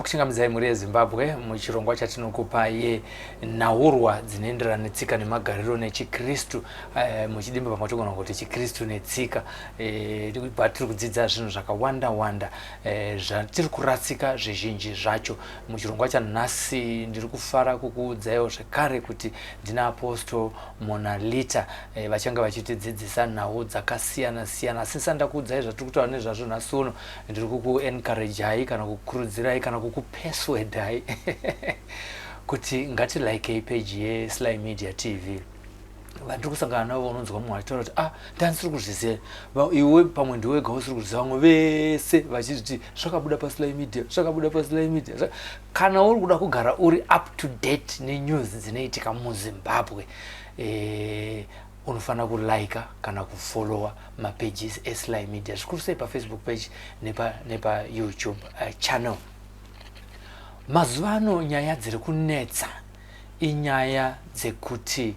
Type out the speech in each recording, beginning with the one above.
Ndinokuchingamidzai mhuri yeZimbabwe muchirongwa chatinokupai nhaurwa dzinoenderana netsika nemagariro nechiKristu, muchidimba pamwe togona kuti chiKristu netsika, patiri kudzidza zvinhu zvakawanda wanda, zvatiri kuratsika zvizhinji zvacho. Muchirongwa chanhasi ndiri kufara kukuudzaiwo zvekare kuti ndina Apostle Monalita, vachange vachitidzidzisa nhau dzakasiyana siyana. Asi ndisati ndakuudzai zvatiri kutaura nezvazvo nhasi uno, ndiri kukuencouragei kana kukurudzirai kana kukupersuadai kuti ngatilikei page yeSly Media TV. Vandiri kusangana navo, unonzwa mumwe achitaura kuti, "Ah, ndandisiri kuzviziva." Iwe pamwe ndiwe wega usiri kuzviziva, vamwe vese vachizviti zvakabuda paSly Media, zvakabuda paSly Media. Kana uri kuda kugara uri up to date nenews dzinoitika muZimbabwe, unofanira kulika kana kufollowa mapages eSly Media, zvikuru sei paFacebook page nepaYouTube channel. Mazuva ano nyaya dziri kunetsa inyaya dzekuti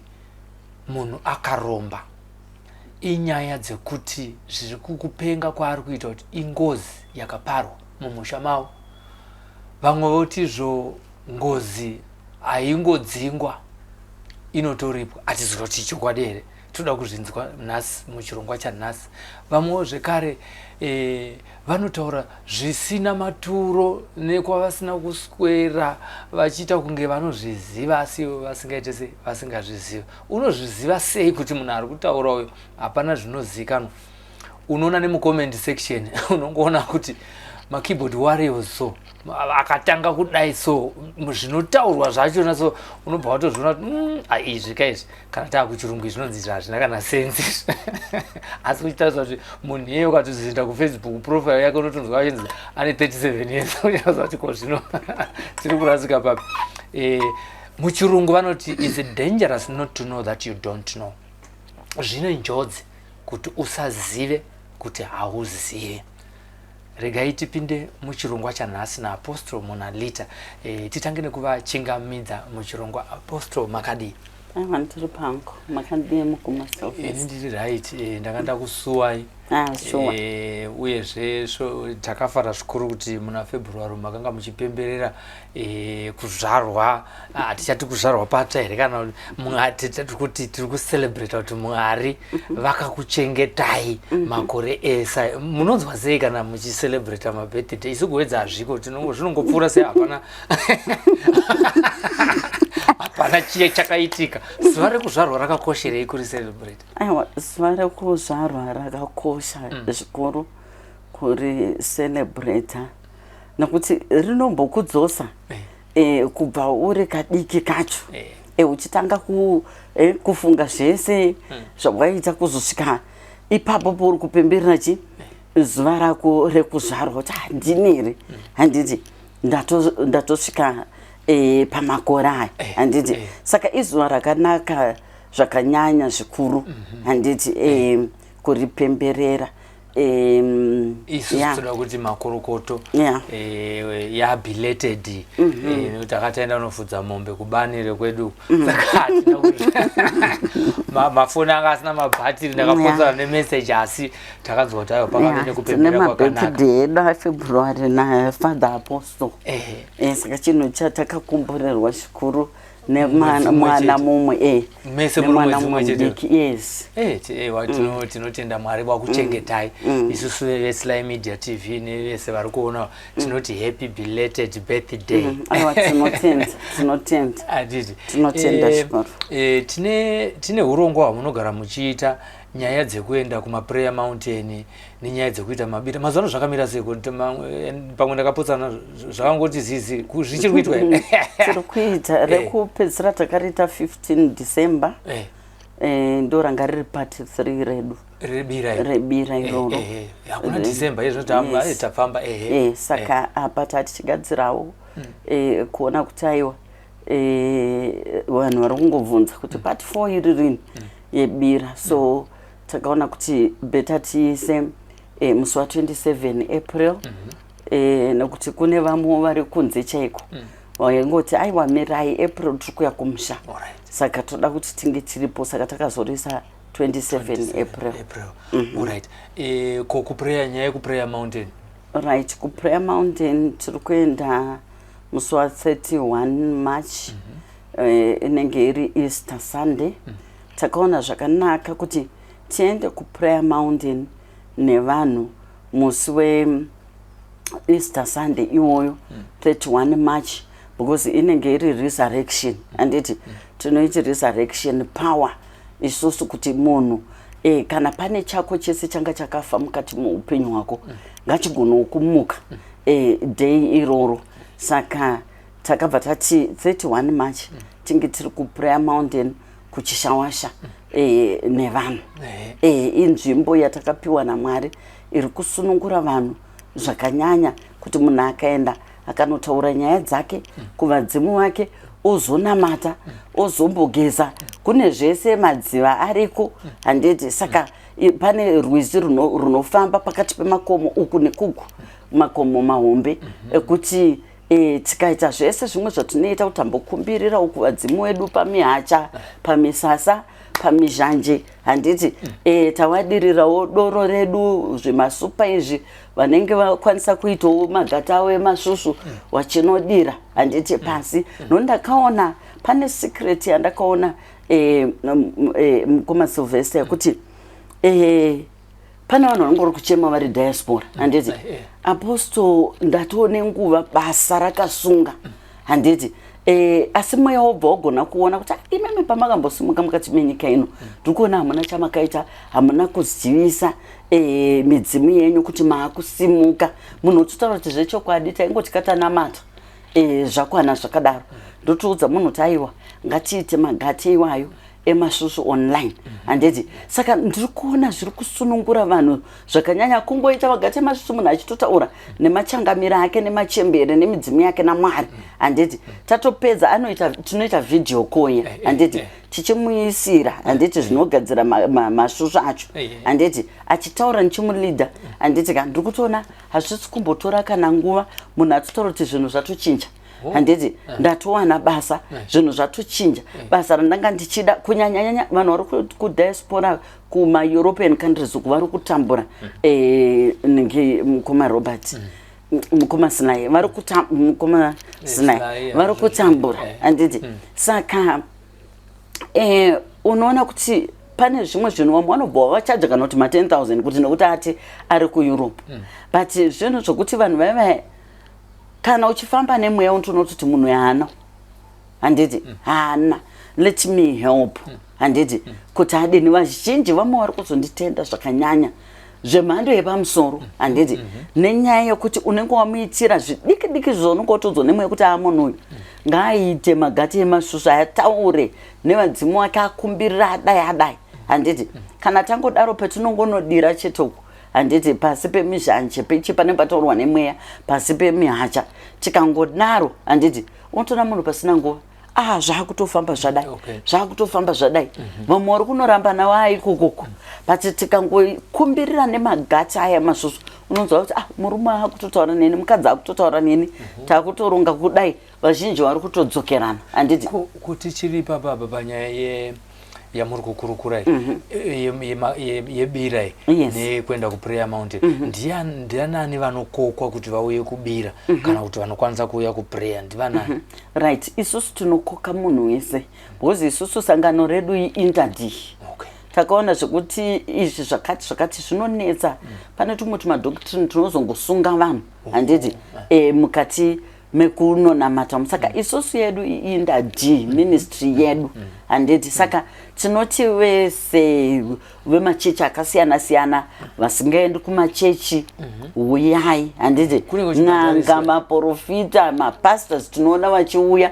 munhu akaromba, inyaya dzekuti zviri kukupenga kwaari kuita kuti ingozi yakaparwa mumusha mavo. Vamwe votizvo ngozi haingodzingwa, inotoripwa. Hatiziva kuti chokwadi here, toda kuzvinzwa nhasi muchirongwa chanhasi. Vamwewo zvekare, vanotaura zvisina maturo nekwavasina kuswera, vachiita kunge vanozviziva asi vasingaite sei, vasingazviziva. Unozviziva sei kuti munhu ari kutaura uyo hapana zvinozivikanwa? Unoona nemucomment section, unongoona kuti makeyboard warriors so akatanga kudai, so zvinotaurwa zvachona so unobva watozviona kuti, izvi ka izvi, kana taakuchirungu zvinonzi izvi hazvina kana sense." Asi kuchitarisa kuti munhu iyeye, ukatozoenda kuFacebook profile yake, unotonzwa achinzi ane 37 years. Uchaza kuti ko zvino tiri kurasika papi? Muchirungu vanoti, "Is dangerous not to know that you don't know." Zvine njodzi kuti usazive kuti hauzive. Regai tipinde muchirongwa chanhasi naApostle Monalita. Titange nekuvachingamidza muchirongwa. Apostle, makadii? Aiwa, ndiri pangu. Makadii, mukoma? Ini ndiri right. Ndanga ndakusuwai. Ah, sure. Uyezve so, takafara zvikuru kuti muna February makanga muchipemberera kuzvarwa. Hatichati kuzvarwa patsva here, kana kuti tiri kucelebrata kuti Mwari vakakuchengetai makore ese. Munonzwa sei kana muchicelebrata mabirthday? Isu kuwedza hazviko, zvinongopfuura sei, hapana chiye chakaitika. Zuva rekuzvarwa rakakosherei kuri celebrate? Aiwa, zuva rekuzvarwa rakakosha zvikuru kuri celebrata nekuti rinombokudzosa kubva uri kadiki kacho, uchitanga kufunga zvese zvawaita kuzosvika ipapo pauri kupemberera chi zuva rako rekuzvarwa, kuti handini here, handiti ndatosvika pamakore aya, handiti? Saka izuva rakanaka zvakanyanya zvikuru, handiti, kuripemberera. Isu toda kuti makorokoto yabelated, nekuti akataenda unofudza mombe kubani rekwedu, saka hatina kuti mafoni anga asina mabhatiri. Ndakapotsana nemeseji, asi takanzwa kuti aiwa, pakave nekupemberera kwakanaka. Mabirthday edu aFebruary naFather Apostle. Saka chinhu chatakakomborerwa zvikuru nemwana mumwe. Mese muri Nemwana mwedzi mumwe mumwe chete? Mudiki, yes. Ewa, tinotenda Mwari wakuchengetai. Isusu veSly Media TV nevese vari kuona tinoti happy belated birthday. Aiwa, tinotenda, tinotenda. Handiti? Tinotenda zvikuru. Tine urongwa hwamunogara muchiita, nyaya dzekuenda kumaprayer mountain nenyaya dzekuita mabira. Mazuva ano zvakamira sei? Kuti pamwe ndakapotsana, zvakangoti zizi, zvichiri kuitwa here? Tiri kuita. Rekupedzisira takariita 15 December. Ndo ranga riri part 3 redu. Rebira iri. Rebira iroro. Hakuna December izvo tafamba, ehe. Saka apa tatichigadzirawo kuona kuti aiwa, vanhu vari kungobvunza kuti part 4 iri rini yebira. So takaona kuti better tiise musi wa27 April, nekuti kune vamwe vari kunze chaiko vaingoti, "Aiwa, mirai April, tiri kuya kumusha." Saka toda kuti tinge tiripo, saka takazorisa 27 April. April, alright. Ko kuprayer, nyaya yekuprayer mountain? Right, kuprayer mountain tiri kuenda. Musi wa31 March, inenge iri Easter Sunday, takaona zvakanaka kuti tiende kuPrayer Mountain nevanhu musi weEaster Sunday iwoyo, 31 March, because inenge iri resurrection, handiti? Tinoiti resurrection power isusu, kuti munhu kana pane chako chese changa chakafa mukati muupenyu hwako, ngachigonawo kumuka day iroro. Saka takabva tati 31 March tinge tiri kuPrayer Mountain kuChishawasha nevanhu. Inzvimbo yatakapiwa naMwari iri kusunungura vanhu zvakanyanya, kuti munhu akaenda akanotaura nyaya dzake kuvadzimu vake, ozonamata, ozombogeza, kune zvese, madziva ariko, handiti? Saka pane rwizi runofamba pakati pemakomo uku nekuku, makomo mahombe ekuti tikaita zvese zvimwe zvatinoita kuti tambokumbirira uku vadzimu vedu pamihacha, pamisasa, pamizhanje, handiti? Tawadirirawo doro redu, zvemasupa izvi, vanenge vakwanisa kuitawo magata avo emasvusvu vachinodira, handiti, pasi. Nondakaona pane secret yandakaona, mukoma Sylvester, yekuti pane vanhu vanenge vari kuchema vari diaspora, handiti? "Apostle, ndatoone nguva basa rakasunga," handiti? Asi mweya wobva wagona kuona kuti, "Ah, imimi pamakambosimuka mukati menyika ino, ndiri kuona hamuna chamakaita, hamuna kuzivisa midzimu yenyu kuti maakusimuka." Munhu ototaura kuti, "Zvechokwadi, taingoti katanamata, zvakwana zvakadaro." Ndotoudza munhu kuti, "Aiwa, ngatiite magate iwayo emasvusvu online," handiti? Saka ndiri kuona zviri kusunungura vanhu zvakanyanya, kungoita magate emasvusvu, munhu achitotaura nemachangamiro ake, nemachembere, nemidzimu yake, naMwari, handiti? Tatopedza anoita, tinoita video call, handiti? Tichimuisira, handiti, zvinogadzira masvusvu acho, handiti, achitaura nichimulidha, handiti ka? Ndiri kutoona hazvisi kumbotora kana nguva, munhu atotaura kuti zvinhu zvatochinja, handiti? "Ndatowana basa, zvinhu zvatochinja, basa randanga ndichida." Kunyanyanyanya vanhu vari kudiaspora, kumaEuropean countries uku, vari kutambura, nenge mukoma Robert, mukoma Sinai, vari mukoma Sinai, Sinai, vari kutambura, handiti? Saka unoona kuti pane zvimwe zvinhu vamwe vanobva vachaja kana kuti ma10 000 kuti nekuti ati ari kuEurope. But zvinhu zvokuti vanhu vaiva, kana uchifamba nemweya, unotonoti munhu haana, handiti, haana, let me help, handiti, kuti adini. Vazhinji vamwe vari kuzonditenda zvakanyanya zvemhando yepamusoro, handiti, nenyaya yekuti unenge wamuitira zvidiki diki zvaunenge watodzwa nemweya kuti a munhu uyu ngaaite magati emasvusvu, ataure nevadzimu wake, akumbirira adai adai, handiti? Kana tangodaro, petinongonodira chete uku, handiti, pasi pemizhanje pechi pane pataurwa nemweya pasi pemihacha, tikangodaro, handiti, unotoona munhu pasina nguva, ah, zvaakutofamba zvadai, zvakutofamba zvadai. Vamwe vari kunoramba navo aikokoko, but tikangokumbirira nemagati aya masvusvu, unonzwa kuti, "Ah, murume akutotaura neni, mukadzi akutotaura neni, takutoronga kudai." Vazhinji vari kutodzokerana, handiti? Kuti chiri papapa panyaya yamuri kukurukura iyi, yebira iyi, nekuenda kuPrayer Mountain, ndianani vanokokwa kuti vauye kubira, kana kuti vanokwanisa kuuya kuprayer ndivanani? Right, isusu tinokoka munhu wese, because isusu sangano redu iInter D. Takaona zvekuti izvi zvakati zvakati zvinonetsa, pane tumwe tumadoctrine tunozongosunga vanhu, handiti, mukati mekunonamata. Saka isusu yedu iInter D ministry yedu, handiti? Saka tinoti vese vemachechi akasiyana siyana, vasingaendi kumachechi, uyai, handiti? Kunenge kuchibhadhariswa. N'anga, maprofita, mapastors, tinoona vachiuya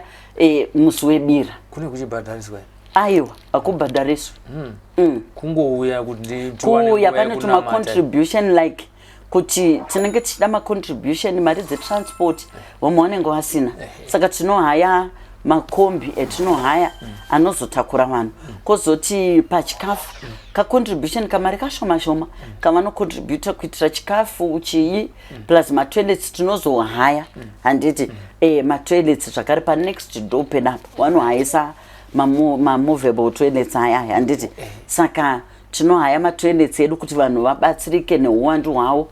musi webira. Kune kuchibhadhariswa? Aiwa, hakubhadhariswi. Kungouya kuti tiwane Kuuya nguva pane yekunamata. tumacontribution, like kuti tinenge tichida macontribution, mari dzetransport, vamwe vanenge vasina, saka tinohaya makombi etinohaya anozotakura vanhu. Kwozoti pachikafu, kacontribution kamari kashoma shoma kavanocontributa kuitira chikafu chii, plus matoilets tinozohaya, handiti? Matoilets zvakare panext door pedapo vanohayisa mamovable toilets aya, handiti? Saka Tinohaya matoilets edu kuti vanhu vabatsirike neuwandu hwavo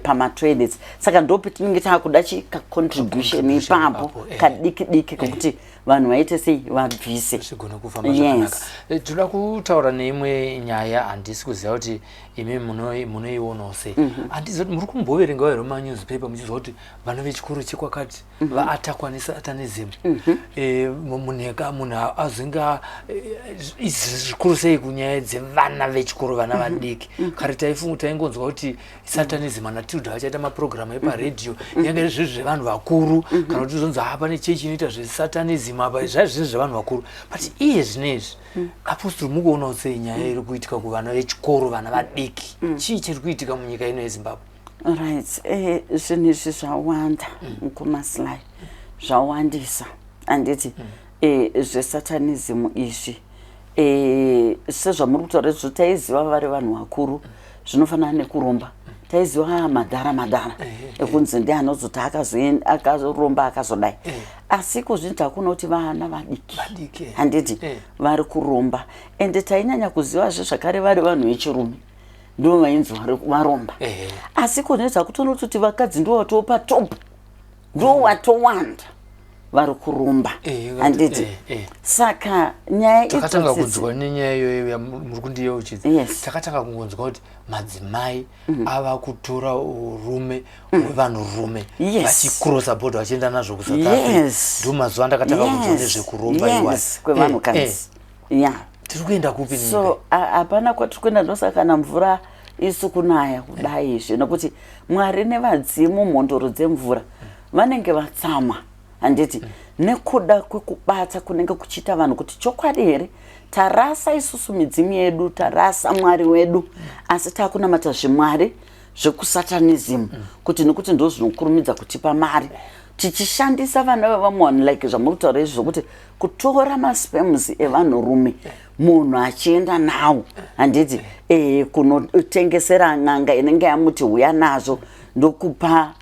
pamatoilets. Saka ndopetinenge taakuda chikacontribution ipapo kadiki diki kokuti vanhu vaite sei, vabvise. Zvigone kufamba zvakanaka. Tinoda kutaura neimwe nyaya. Handisi kuziva kuti imi munoionawo sei. Handiziva kuti muri kumboverengawo here manewspaper muchizwa kuti vana vechikoro chekwakati vaattackwa nesatanism. Munhu azenge izvi zvikuru sei kunyaya dzevana vechikoro, vana vadiki? Kare taingonzwa kuti satanism, ana Tilda vachaita mapurogiramu eparedhiyo, yange iri zvinhu zvevanhu vakuru, kana kuti zvonzi ha, pane chechi inoita zvesatanism apa, zvai zvinhu zvevanhu vakuru. But iye zvinezvi, Apostle, mukuonawo sei nyaya iri kuitika kuvana vechikoro, vana vadiki? Chii chiri kuitika munyika ino yeZimbabwe? Right, zvinhu izvi zvawanda, mukumaslai, zvawandisa, handiti? Zvesatanism izvi, sezvamuri kutaura izvo, taiziva vari vanhu vakuru, zvinofanana nekuromba. Taiziva madhara madhara ekunzi ndi anozoti akaromba, akazodai. Asi iko zvino takuona kuti vana vadiki, Vadiki, handiti, vari kuromba. Ende tainyanya kuzivazve zvakare vari vanhu vechirume ndo vainzi varomba. Asi iko zvino takutoona kuti vakadzi ndo vatopa top, ndo vatowanda vari kuromba, handiti? Saka nyaya Takatanga kunzwa nenyaya iyoyo yamuri kundiyeuchidza. Takatanga kungonzwa kuti madzimai ava kutora urume hwevanhurume, vachicrossa border, vachienda nazvo kuSouth Africa. Ndo mazuva andakatanga kunzwa nezvekuromba iwayo. Yes, kwevanhukadzi, ya. Tiri kuenda kupi nenyika? So hapana kwatiri kuenda. Ndosaka kana mvura isi kunaya kudai izvi, nekuti Mwari nevadzimu, mhondoro dzemvura, vanenge vatsamwa, handiti, nekuda kwekubata kunenge kuchiita vanhu kuti chokwadi here tarasa isusu midzimu yedu, tarasa Mwari wedu, asi taakunamata zvimwari zvekusatanism, kuti nekuti ndo zvinokurumidza kutipa mari, tichishandisa vana vevamwe vanhu, like zvamuri kutaura izvi zvokuti kutora masperms evanhurume, munhu achienda nawo, handiti, kunotengesera n'anga inenge yamuti huya nazvo, ndokupa,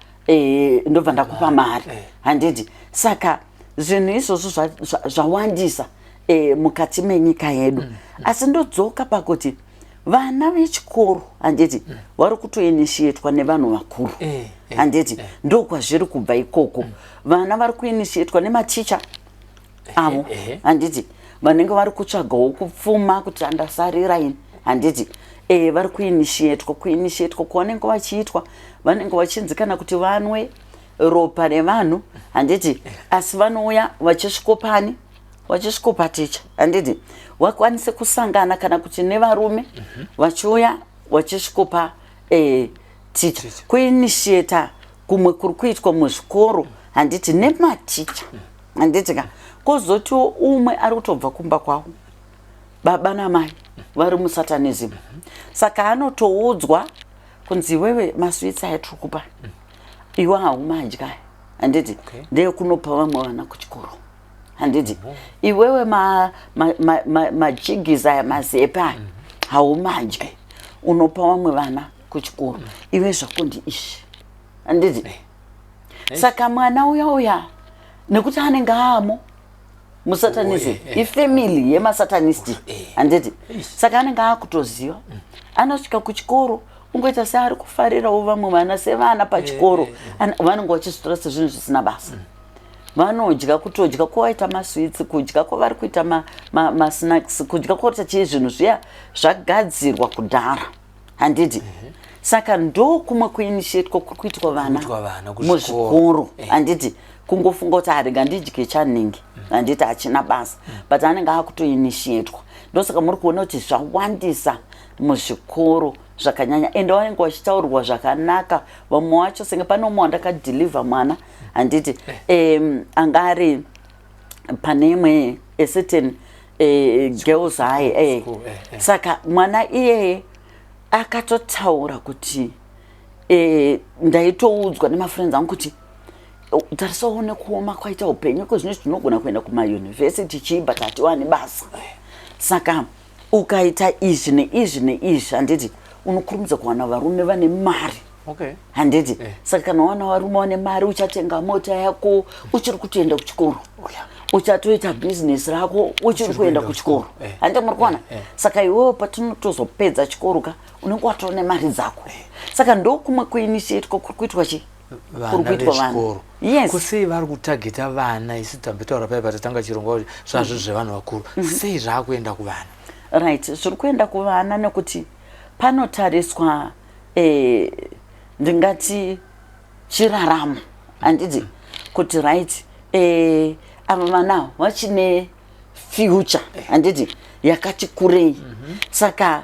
ndobva ndakupa mari, handiti? Saka zvinhu izvozvo zvawandisa mukati menyika yedu. Asi ndodzoka pakuti vana vechikoro, handiti, vari kutoinitiatwa nevanhu vakuru, handiti? Ndokwazviri kubva ikoko. Vana vari kuinitiatwa nematicha avo, handiti, vanenge vari kutsvagawo kupfuma kuti andasarira ini, handiti? Vari kuinitiatwa. Kuinitiatwa kwavanenge vachiitwa, vanenge vachinzi kana kuti vanwe ropa revanhu, handiti? Asi vanouya vachisvikopani, vachisvikopa ticha, handiti, vakwanise kusangana kana kuti nevarume, vachiuya vachisvikopa ticha. Kuinitiata kumwe kuri kuitwa muzvikoro, handiti, nematicha, handiti ka? Kwozotiwo umwe ari kutobva kumba kwavo, baba namai vari musatanism, saka anotoudzwa kunzi iwewe masweets aya tiri kupa iwe haumadya, handiti? Ndeyekunopa vamwe vana kuchikoro, handiti? Iwewe majigis aya, mazepe aya, haumadye, unopa vamwe vana kuchikoro. Iwe zvako ndi izvi, handiti? Saka mwana uya uya, nekuti anenge aamo musatanism, ifamily yemasatanist, handiti? Saka anenge akutoziva, anosvika kuchikoro ungoita seari kufarirawo vamwe vana, sevana pachikoro. Vanenge vachizitora sezvinhu zvisina basa. Vanodya, kutodya kwawaita masweets, kudya kwavari kuita masnacks, kudya kwaita chii, zvinhu zviya zvagadzirwa kudhara, handiti? Saka ndo kumwe kuinitiatwa kuri kuitwa vana Kuitwa vana kuzvikoro. Muzvikoro, handiti? Kungofunga kuti arega ndidye chaningi, handiti, hachina basa, but anenge akutoinitiatwa. Ndosaka muri kuona kuti zvawandisa muzvikoro zvakanyanya. Ende vanenge vachitaurirwa zvakanaka vamwe vacho, senge pane umwe wandakadeliver mwana, handiti, anga ari pane imwe a certain girls high. School, Saka mwana iyeye akatotaura kuti ndaitoudzwa nemafriends angu kuti, "Oh, tarisawo nekuoma kwaita upenyu iko zvino, tinogona kuenda kumayunivhesiti chii, but hatiwani basa. Saka ukaita izvi neizvi neizvi, handiti, unokurumidza kuwana varume vane mari, handiti? Saka kana wawana varume vane mari, uchatenga mota yako uchiri kutoenda kuchikoro." Uchatoita bhizinesi rako uchiri kuenda kuchikoro. Handiti muri kuona? Saka iwewe patinotozopedza chikoro ka, unenge watova nemari dzako. Saka ndokumwe kuinitiatwa kuri kuitwa chii, kuri vana kuitwa vana. Vechikoro. Yes. Kusei vari kutageta vana? Isu tambotaura paya patatanga chirongwa kuti zvazvo zvevanhu vakuru, sei zvaakuenda kuvana? Right, zviri kuenda kuvana nekuti panotariswa ndingati chiraramo, handiti? Kuti right, ava vana vachine future, handiti, yakati kurei. Saka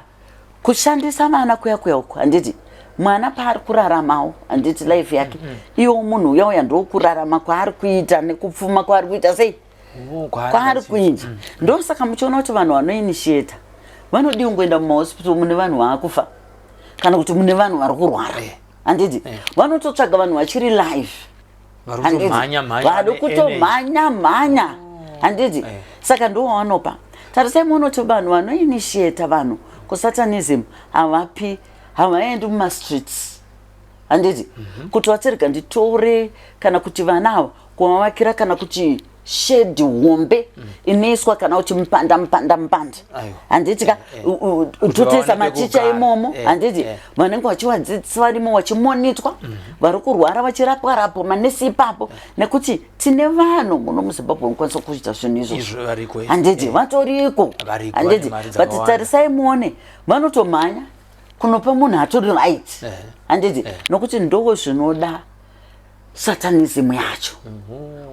kushandisa vana kuya kuya uku, handiti, mwana paari kuraramawo, handiti, life yake iwo munhu uya uya ndokurarama kwaari kuita nekupfuma kwaari kuita sei, Oh, kwaari kuinja. Ndosaka muchiona kuti vanhu vanoinitiata vanodii kungoenda mumahospital mune vanhu vaakufa kana kuti mune vanhu vari kurwara, handiti? Vanototsvaga vanhu vachiri live. Vari Handiti? kutomhanya mhanya, Vari vane kutomhanya mhanya, handiti? Saka ndo vavanopa. Tarisai muone kuti vanhu vanoinitiata vanhu kusatanism havapi, havaendi mumastreets, handiti, kuti vatsirega nditore kana kuti vana ava kuvavakira kana kuti shedhi hombe inoiswa kana kuti mupanda mupanda mupanda, handiti ka? Kuti Totoisa vawane maticha pekugara. imomo, handiti, vanenge vachivadzidzisa varimo, vachimonitwa, vari kurwara vachirapwa rapwa, manesi ipapo. Nekuti tine vanhu muno muZimbabwe vanokwanisa kuita zvinhu izvozvo. Izvo variko, Handiti? Vatoriko. Variko, Handiti? vane mari But dzakawanda. tarisai muone, vanotomhanya kunopa munhu atori right, handiti? Nokuti ndo zvinoda satanism yacho,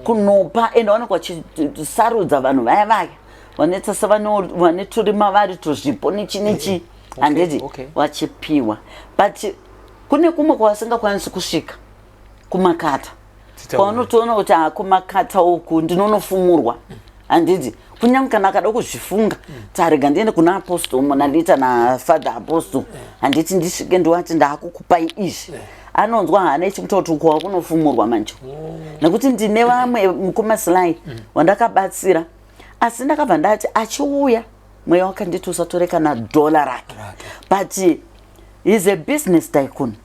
kunopa. Ende vanenge vachisarudza vanhu vaya vaya vanoita sevane turi mavari tuzvipo nechi nechi, handiti, vachipiwa. But kune kumwe kwavasingakwanisi kusvika, kumakata. Titaure. Kwaunotoona kuti ah, kumakata uku ndinonofumurwa, handiti? Kunyange kana akada kuzvifunga, tarega ndiende kuna apostle Monalita nafather apostle, handiti, ndisvike ndiwati ndaakukupai izvi, anonzwa hana ichikuta kuti uku wakunofumurwa manje. Nekuti ndine vamwe, mukoma Silai, wandakabatsira, asi ndakabva ndati achiuya mweya wakanditi usatore kana dhola rake. Rake. But he's a business tycoon,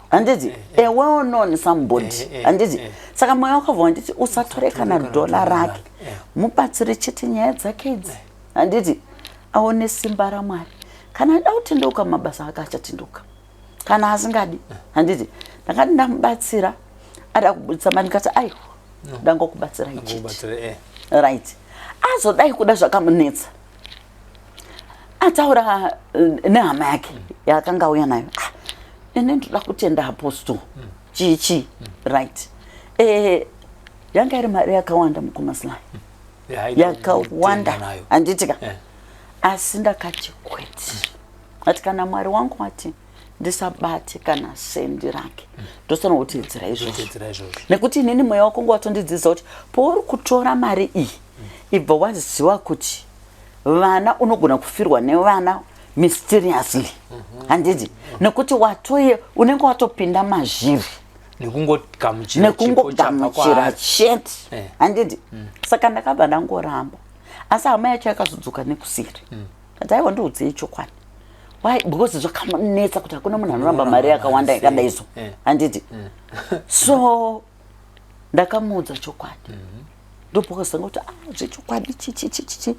handiti, a well known somebody, handiti? Saka mweya wakabva wanditi usatore kana kana dhola dhola rake, rake, mubatsire chete nyaya dzake idzi, handiti, aone simba raMwari. Kana ada kutendeuka mabasa ake achatendeuka, kana asingadi, handiti. Ndakati ndamubatsira, ada kubudisa mari, ndikati aiwa, ndangokubatsirai chete. Kubatsira, Right, azodai kuda zvakamunetsa, ataura nehama yake yaakanga auya nayo. Ah, ini ndoda kutenda apostle, chii chii. Right, yanga iri mari yakawanda, mukoma Silai. Yaida Yakawanda, kutenda nayo. handiti ka? Asi ndakati kwete, ati kana Mwari wangu wati ndisabate kana sendi rake, ndofanira kutedzera izvozvo. Kutedzera izvozvo. Nekuti inini mweya wako watondidzidzisa kuti pauri kutora mari iyi, ibva waziva kuti vana unogona kufirwa nevana mysteriously, handiti, nekuti watoye unenge watopinda mazviri. Nekungogamuchira chipo chabva Nekungogamuchira kwaari. chete, handiti? Saka ndakabva ndangoramba, asi hama yacho yakazodzoka nekusiri kati aiwa, ndiudzei chokwadi, why? Because zvakamunetsa kuti hakuna munhu anoramba mari yakawanda yakadai so, handiti? So ndakamuudza chokwadi, ndopakazanga kuti ah, zvechokwadi chichichichichi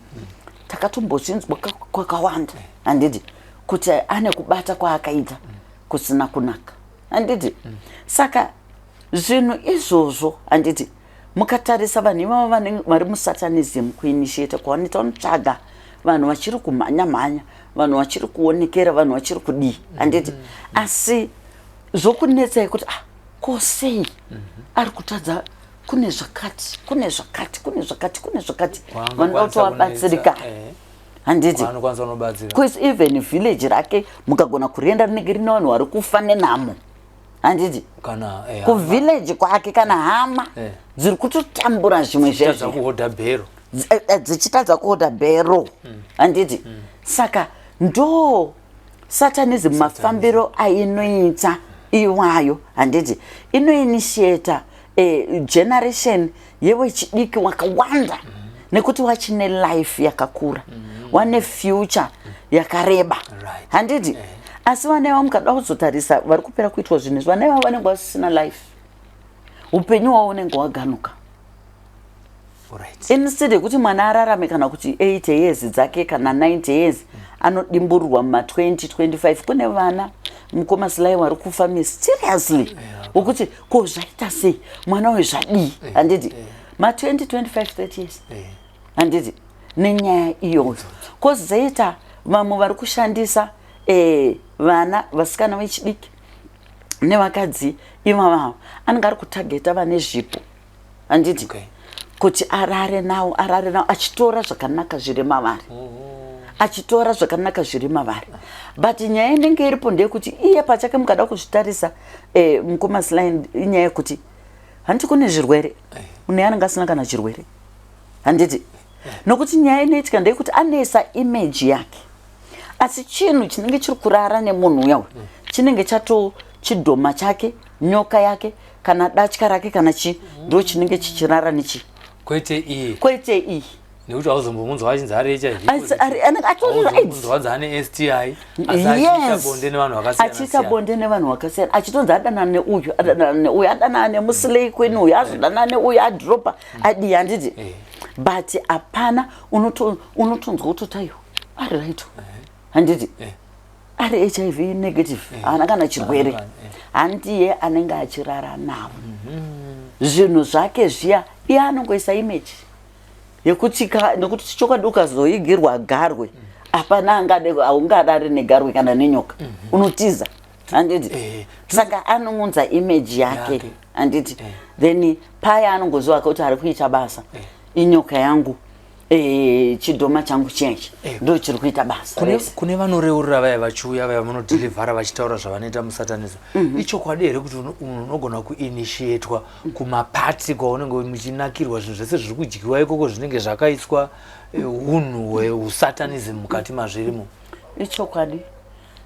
takatombozvinzwa kwakawanda, handiti, kuti ane kubata kwaakaita kusina kunaka, handiti? Saka zvinhu izvozvo, handiti, mukatarisa vanhu ivavo vari musatanism, kuinitiata kwavanoita, vanotsvaga vanhu vachiri kumhanya mhanya, vanhu vachiri kuonekera, vanhu vachiri kudii, handiti? Asi zvokunetsai kuti ah, ko sei ari kutadza? Kune zvakati, kune zvakati, kune zvakati, kune zvakati, vanoda kuti Kwaanokwanisa vabatsirika, kunetsa, handiti? Kwaanokwanisa kunobatsira. Kuis even village rake mukagona kurienda, rinenge rine vanhu vari kufa nenhamo, handiti? Kana Kuvillage kwake kana hama dziri kutotambura zvimwe tadza zvezvo kuhodha bhero. Dzichitadza kuhodha bhero, handiti? Saka ndo satanism, mafambiro ainoita iwayo, handiti? Inoinitiata generation yevechidiki wakawanda nekuti wachine life yakakura, wane future yakareba, handiti? Asi vana ivavo mukada kuzotarisa vari kupera kuitwa zvinhu izvi, vana ivavo vanenge vasisina life, upenyu hwavo unenge waganuka. Instead yekuti mwana ararame kana kuti 80 years dzake kana 90 years, anodimburirwa muma 20 25. Kune vana, mukoma Sly, vari kufa mysteriously, wekuti ko zvaita sei, mwana uyu zvadii, handiti? Ma 20 25 30 years, handiti? Nenyaya iyoyo kwozoita vamwe vari kushandisa vana vasikana vechidiki nevakadzi ivavavo. Anenge ari kutargeta vane zvipo, handiti? Kuti arare nawo, arare nawo achitora zvakanaka zviri mavari, achitora zvakanaka zviri mavari. But nyaya inenge iripo ndeyekuti iye pachake, mukada kuzvitarisa, mukoma Sly, inyaya yekuti handiti kune zvirwere, une anenge asina kana chirwere, handiti? Nokuti nyaya inoitika ndeyekuti anoisa image yake, asi chinhu chinenge chiri kurara nemunhu uya uyu chinenge chato chidhoma chake, nyoka yake kana datya rake kana chi, ndo chinenge chichirara nechi. Kwete iye. Kwete iyi. Nekuti hauzombobvunzwa achinzi ari HIV. Anenge atori right. Hauzobvunzwa anzi ane STI, asi achiita bonde nevanhu vakasiyana. Achiita bonde nevanhu vakasiyana, achitonzi adanana neuyu, adanana neuyu, adanana nemuslay queen uyu, azodanana neuyu, adropa, adii, handiti? But hapana unotonzwa kutoti aiwa, ari right, handiti? Ari HIV negative, haana kana chirwere. Handiye anenge achirara navo. Zvinhu zvake zviya, iye anongoisa image yekuti nekuti chokwadi ukazoigirwa garwe, hapana angade, haungarari negarwe kana nenyoka, unotiza, handiti? Saka anounza image yake, handiti? Then paya anongoziva kuti ari kuita basa inyoka yangu, chidhoma changu chiyachi ndo chiri kuita basa rese. Kune vanoreurura vaya vachiuya, vaya vanodhilivhara vachitaura zvavanoita musatanism, ichokwadi here kuti unogona kuinitiatwa kumapati kwaunenge muchinakirwa, zvinhu zvese zviri kudyiwa ikoko zvinenge zvakaiswa unhu hweusatanism mukati mazvirimo? Ichokwadi,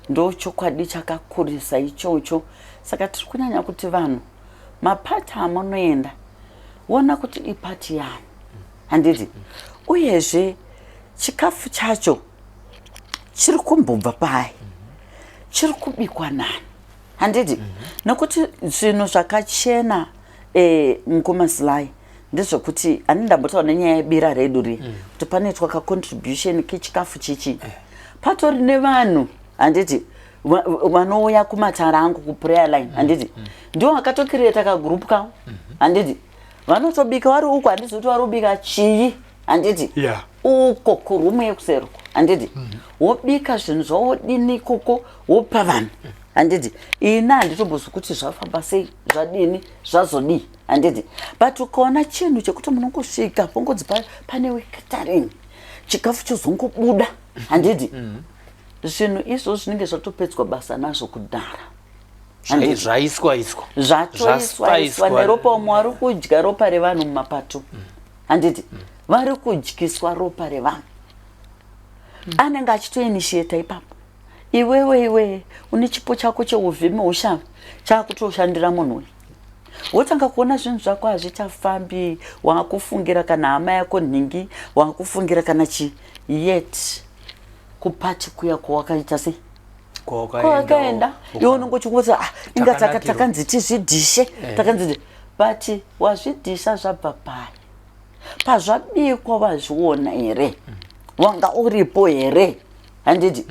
ndo chokwadi chakakurisa ichocho. Saka tiri kunyanya kuti vanhu, mapati amunoenda, ona kuti ipati yani, handiti? Uyezve chikafu chacho chiri kumbobva pai, chiri kubikwa nani, handiti? Nekuti zvinhu zvakachena, mukoma Sly, ndezvekuti hani ndambotaura nenyaya yebira redu ri kuti panoitwa kacontribution kechikafu chichi, patori nevanhu, handiti, vanouya kumatara angu kuprayer line, handiti? Ndivo vakatocreata kagroup kavo, handiti? Vanotobika vari uko, handizi kuti vari kubika chii, handiti? Uko kurumu yekuseri, handiti? Wobika zvinhu zvawodini ikoko, wopa vanhu, handiti? Ini handitombozwi kuti zvafamba sei, zvadini, zvazodii, handiti? But ukaona chinhu chekuti munongosvika pongodzi pane catering, chikafu chozongobuda, handiti? Zvinhu izvozvo zvinenge zvatopedzwa basa nazvo kudhara. Zvaiswa iswa. Zvatoiswa iswa neropa. Umwe vari kudya ropa revanhu mumapato, handiti? Vari kudyiswa ropa revanhu. Anenge achitoinitiata ipapo. Iwewe, iwe une chipo chako cheuvhimi, ushava chaakutoshandira munhu uyu, wotanga kuona zvinhu zvako hazvichafambi, waakufungira kana hama yako nhingi, waakufungira kana chi, yet kupati kuya kwawakaita sei, kwawakaenda iwe unonge uchingoti, ah, inga takanzi tizvidhishe, takanzi, but wazvidhisha zvabva pai? Pazvabikwa wazviona here? Wanga uripo here, handiti?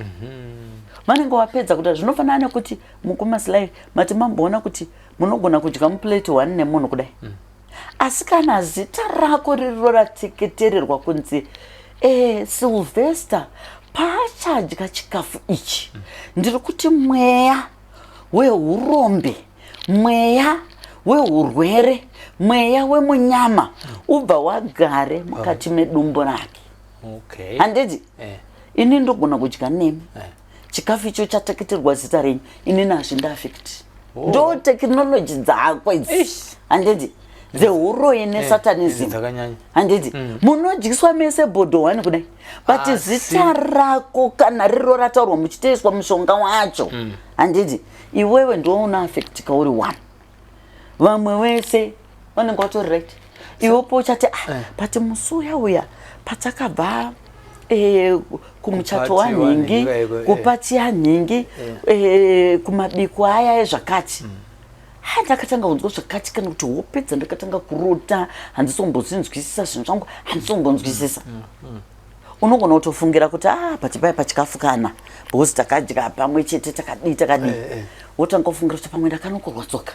Vanenge vapedza kuita. Zvinofanana nekuti, mukoma Sly, mati mamboona kuti munogona kudya muplate one nemunhu kudai, asi kana zita rako ririro rateketererwa kunzi Sylvester paachadya chikafu ichi, ndiri kuti mweya weurombe, mweya weurwere, mweya wemunyama ubva wagare mukati medumbu rake, handiti? Ini ndogona kudya nemi chikafu icho chateketerwa zita renyu, inini hazvindiaffect. Ndo technology dzako idzi, handiti, dzeuroyi nesatanism, Dzakanyanya. handiti? Munodyiswa mese bhodho one kudai, but zita rako kana riro rataurwa muchitoiswa mushonga wacho, handiti, iwewe ndiwo unoaffectika uri one. Vamwe wese vanenge vatori right. Iwepo uchati, ah, but musi uya uya patakabva kumuchato Kupati wanhingi, wanhingi, kupati yanhingi, kumabiko aya ezvakati. Ha, ndakatanga kunzwa zvakati, kana kuti hope dzandakatanga kurota handisikumbozinzwisisa, zvinhu zvangu handisikumbonzwisisa. Unogona kutofungira kuti, ah, but paya pachikafu kana, because takadya pamwe chete, takadii, takadii. Wotanga kufungira kuti pamwe ndakanokorwa tsoka,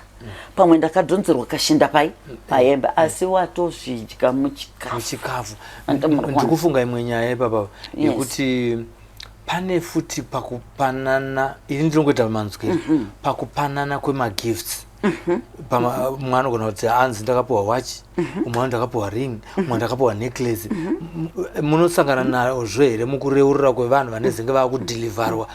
pamwe ndakadhonzerwa kashinda pai pahembe, asi watozvidya muchikafu. Muchikafu. Andamurwana. Ndikufunga imwe nyaya ipapa yekuti pane futi pakupanana, ini ndinongoita manzwiro, pakupanana kwemagifts. Mumwe anogona kuti anzi ndakapiwa wachi, umwe anoti ndakapiwa ring, umwe ndakapiwa necklace. Munosangana nazvo here mukureurura kwevanhu vanezenge vaakudhilivharwa,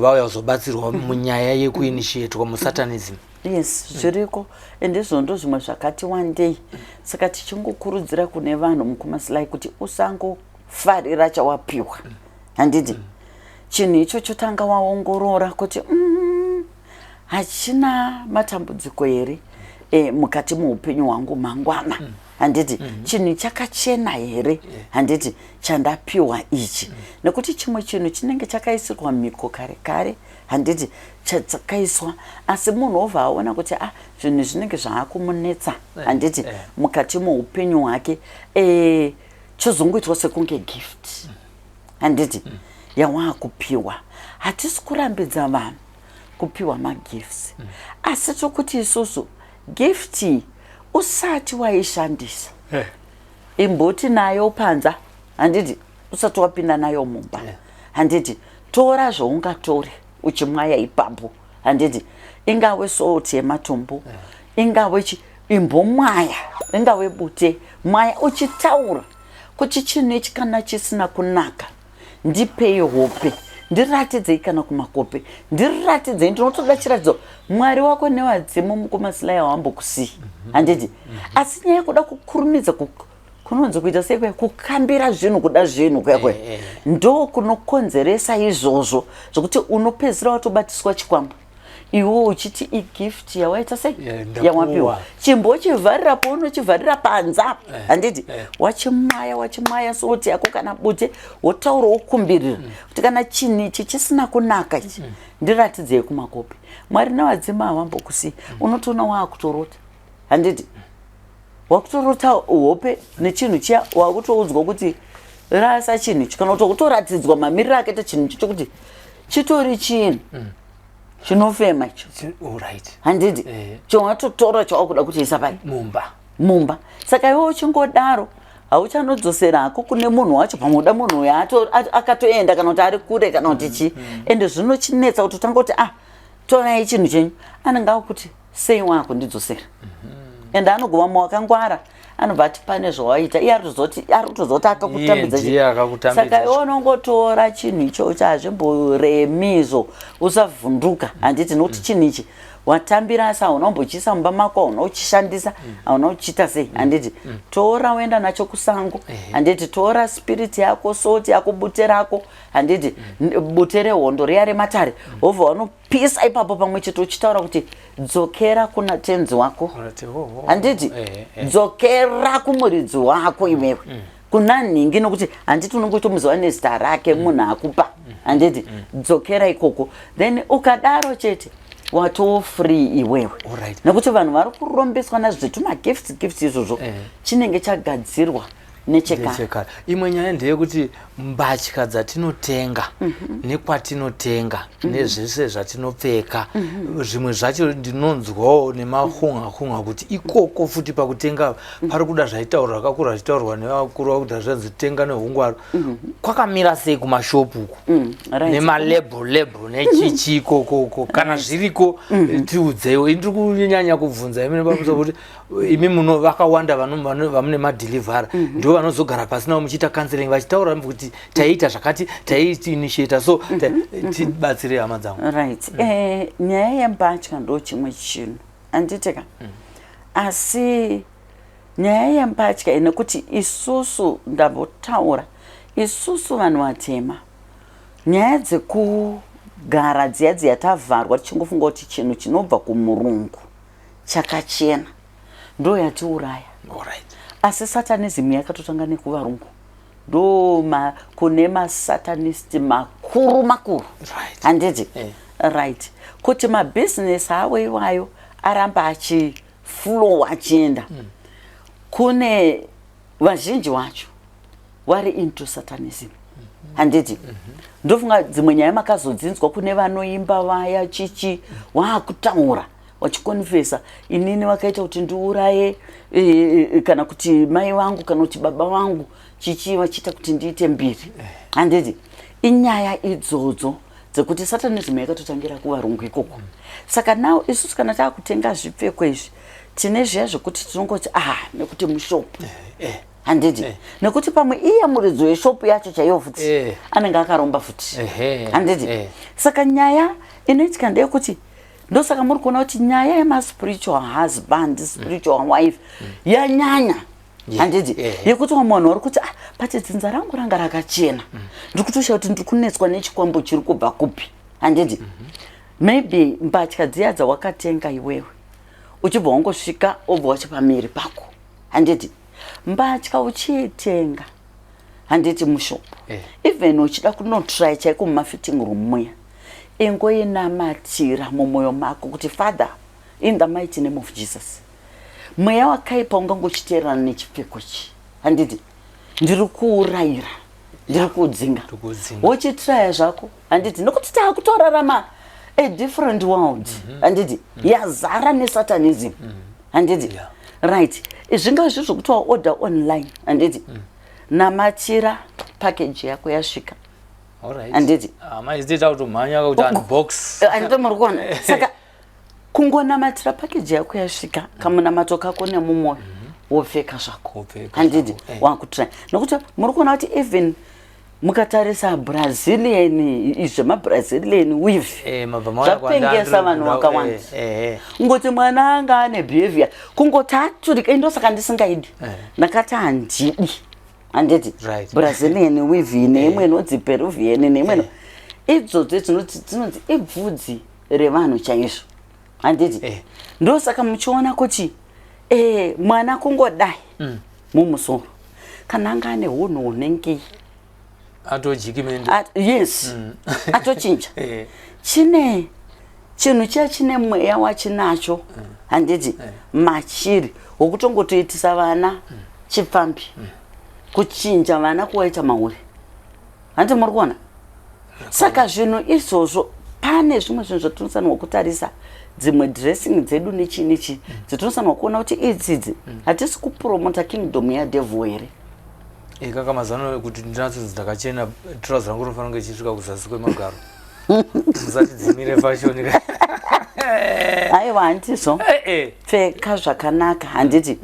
vauya kuzobatsirwa munyaya yekuinitiatwa musatanism? Yes, zviriko, ende izvo ndo zvimwe zvakati wandei. Saka tichingokurudzira kune vanhu, mukumasilai, kuti usangofarira chawapiwa, handiti? Chinhu ichocho tanga waongorora kuti hachina matambudziko here mukati muupenyu hwangu mangwana, handiti? Chinhu chakachena here, handiti, chandapiwa ichi? Nekuti chimwe chinhu chinenge chakaisirwa mhiko kare kare, handiti, chakaiswa, asi munhu obva aona kuti, ah, zvinhu zvinenge zvaakumunetsa, handiti, mukati muupenyu hwake, chozongoitwa sekunge gift, handiti, yawaakupiwa. Hatisi kurambidza vanhu kupiwa magifts, asi tokuti isusu gift iyi usati waishandisa, imboti nayo panza, handiti, usati wapinda nayo mumba, handiti? Tora zvaungatore uchimwaya ipapo, handiti? Ingave salt yematombo, ingave chi, imbomwaya, ingave bute, mwaya uchitaura kuti chinhu ichi kana chisina kunaka, ndipei hope, ndiratidzei, kana kumakope ndiratidzei, ndinotoda chiratidzo. Mwari wako newadzimu, mukumasilaya, wambokusiyi, handiti? Asi nyaya yekuda kukurumidza kunonzi kuita sei kuya, kukambira zvinhu, kuda zvinhu kuya kuya, ndo kunokonzeresa izvozvo zvokuti unopedzisira watobatiswa chikwambo, iwe uchiti igift yawaita sei, Yeah, ndapuwa. Yawapiwa. Chimbochivharira paunochivharira panza, handiti? Wachimwaya, wachimwaya salt yako kana bute, wotaura, wokumbirira kuti kana chinhu ichi chisina kunaka ichi, ndiratidzei kumakopi. Mwari nevadzimu havambokusiyi. Unotoona waakutorota, handiti? Wakutorota hope nechinhu chiya, wakutoudzwa kuti rasa chinhu ichi, kana kuti wakutoratidzwa mamiriro akaita chinhu ichi, chokuti chitori chinhu chinofema icho, handiti? Chawatotora chawakuda kuchiisa pai? Mumba. Mumba. Saka iwe uchingodaro, hauchanodzosera hako kune munhu wacho. Pamwe uda munhu uyo akatoenda, kana kuti ari kure, kana kuti chii. Ende zvinochinetsa kuti utanga kuti, ah, torai chinhu chenyu, anenge akuti, sei waakundidzosera? Ende anogova mawakangwara, anobva ati pane zvawaita. Iye ari kutozoti akakutambidza. Iye ndiye akakutambidza. Saka iwe unongotora chinhu ichocho, hazvimboremi izvo, usavhunduka, handiti? Nokuti chinhu ichi watambira, asi hauna kumbochiisa mumba mako, hauna kuchishandisa, hauna kuchiita sei, handiti? Tora uenda nacho kusango, handiti? Tora spirit yako, salt yako, bute rako, handiti, bute rehondo riya rematare, wobva wanopisa ipapo pamwe chete, uchitaura kuti dzokera kuna tenzi wako, Unati, oh, oh, handiti? Dzokera kumuridzi wako iwewe, kuna nhingi, nokuti handiti unenge uchitomuziva nezita rake munhu akupa, handiti? Dzokera ikoko. Then ukadaro chete watoo free iwewe. Nekuti vanhu vari kurombeswa nazvo zvetumagifts gifts izvozvo, chinenge chagadzirwa nechekare. Nechekare. Imwe nyaya ndeyekuti mbatya dzatinotenga nekwatinotenga nezvese zvatinopfeka, zvimwe zvacho ndinonzwawo nemahunga hunga kuti ikoko futi pakutenga pari kuda zvaitaurwa zvakakura, zvichitaurwa nevakuru vakuti zvanzi tenga neungwaru. Kwakamira sei kumashopu uku nemalabel label nechichi ikokoko, kana zviriko? Tiudzeiwo. Ini ndiri kunyanya kubvunza imi nepamusoro kuti imi muno vakawanda vamune madhilivhara, ndo vanozogara pasi navo muchiita counseling, vachitaura kuti taiita zvakati, taiinitiata, so tibatsire hama dzangu. Right. Nyaya yembatya ndo chimwe chinhu, handiti ka? Asi nyaya yembatya nekuti isusu, ndambotaura, isusu vanhu vatema, nyaya dzekugara dziya dziya tavharwa tichingofunga kuti chinhu chinobva kumurungu chakachena, ndo yatiuraya. Asi satanism yakatotanga nekuvarungu, ndo kune masatanist makuru makuru, handiti? Right, kuti mabhizinesi avo iwayo. Aramba achiflow achienda. Kune vazhinji vacho vari into satanism, handiti? Ndofunga dzimwe nyaya makazodzinzwa, kune vanoimba vaya chichi waakutaura vachikonfesa, "Inini vakaita kuti ndiuraye kana kuti mai vangu kana kuti baba vangu chichi, vachiita kuti ndiite mbiri," handiti? Inyaya idzodzo dzekuti satanism yakatotangira kuvarungu ikoko. Saka now isusu kana taakutenga zvipfeko izvi, tine zviya zvekuti tinongoti, "Ah, nekuti mushopu," handiti? Nekuti pamwe iye muridzi weshopu yacho chaiyo futi anenge akaromba futi, handiti? Saka nyaya inoitika ndeyekuti, ndosaka muri kuona kuti nyaya yemaspiritual husband, spiritual wife yanyanya, handiti? Yekuti vamwe vanhu vari kuti, "Ah, but dzinza rangu ranga rakachena, ndiri kutoshaya kuti ndiri kunetswa nechikwambo chiri kubva kupi," handiti? Maybe mbatya dziya dzawakatenga iwewe, uchibva wangosvika, obva wachipa miri pako, handiti? Mbatya uchiitenga, handiti, mushopu, even uchida kunotry chaiko mumafitting room muya, ingoinamatira mumwoyo mako kuti, "Father, in the mighty name of Jesus, mweya wakaipa ungangochiteerana nechipfeko chi, handiti, ndiri kuurayira, ndiri kudzinga." Ndikudzinga. Wochitraya zvako, handiti? Nokuti taakutorarama a different world, handiti? Yazara nesatanism, handiti? Right, zvingava zviri zvokuti waorder online, handiti? Namatira package yako yasvika. Handiti? Ah, maizitoita kutomhanya kuti unbox. Handiti muri kuona? Saka kungonamatira package yako yasvika, kamunamato kako nemumwoyo, wopfeka zvako. Wopfeka Handiti? zvako. Wakutry, nokuti muri kuona kuti even mukatarisa Brazilian, zvemabrazilian weave Mabva mauya zvapengesa vanhu vakawanda. Kungoti mwana anga ane behavior, kungoti aturika, indosaka ndisingaidi. Ndakati handidi, handiti? Brazilian weave neimwe inonzi Peruvian neimwe idzodzo dzinonzi ibvudzi revanhu chaizvo, handiti? Ndosaka muchiona kuti mwana kungodai mumusoro, kana anga ane unhu hunengei, Atojikimende. Yes, atochinja. Chine chinhu chiya chine mweya wachinacho, handiti, machiri wokutongotoitisa vana chipfambi, kuchinja vana kuwaita mahure, handiti? Muri kuona? Saka zvinhu izvozvo, pane zvimwe zvinhu zvatinofanirwa kutarisa, dzimwe dressing dzedu nechii nechii, dzatinofanirwa kuona kuti idzidzi hatisi kupromota kingdom yadevil here. Kaka mazano kuti ndinatso ndakachena, trouser rangu rinofanira kunge ichisvika kuzasi kwemagaro. Musatidzimire fashion. Aiwa, handizvo. Pfeka zvakanaka, handiti?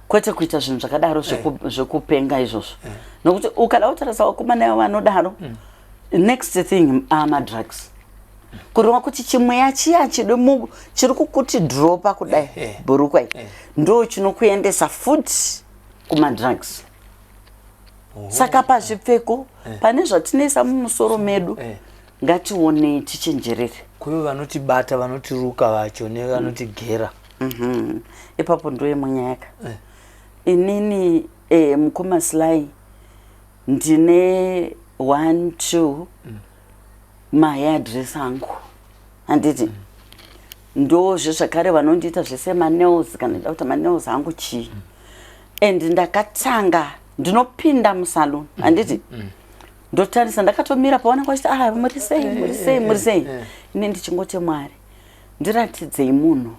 Kwete kuita zvinhu zvakadaro zvekupenga izvozvo, nokuti ukada kutarisa vakomana ivo vanodaro, next thing amadrugs, kureva kuti chimweya chiya chiri chiri kukuti dropa kudai bhurukwa iyi, ndo chinokuendesa futi kumadrugs. Saka pazvipfeko, pane zvatinoisa mumusoro medu, ngationei, tichenjerere. Kuve vanotibata, vanotiruka vacho nevanotigera. Ipapo ndoyemunyaya. Inini mukoma Sly, ndine one two mahairdress angu, handiti? Ndozve zvakare vanondiita zvese manails, kana ndida kuti manails angu chii. And ndakatanga ndinopinda musalon, handiti? Ndotarisa ndakatomira pavanenge vachiti, "Ah, muri sei, muri sei, muri sei?" Ine ndichingoti, "Mwari, ndiratidzei munhu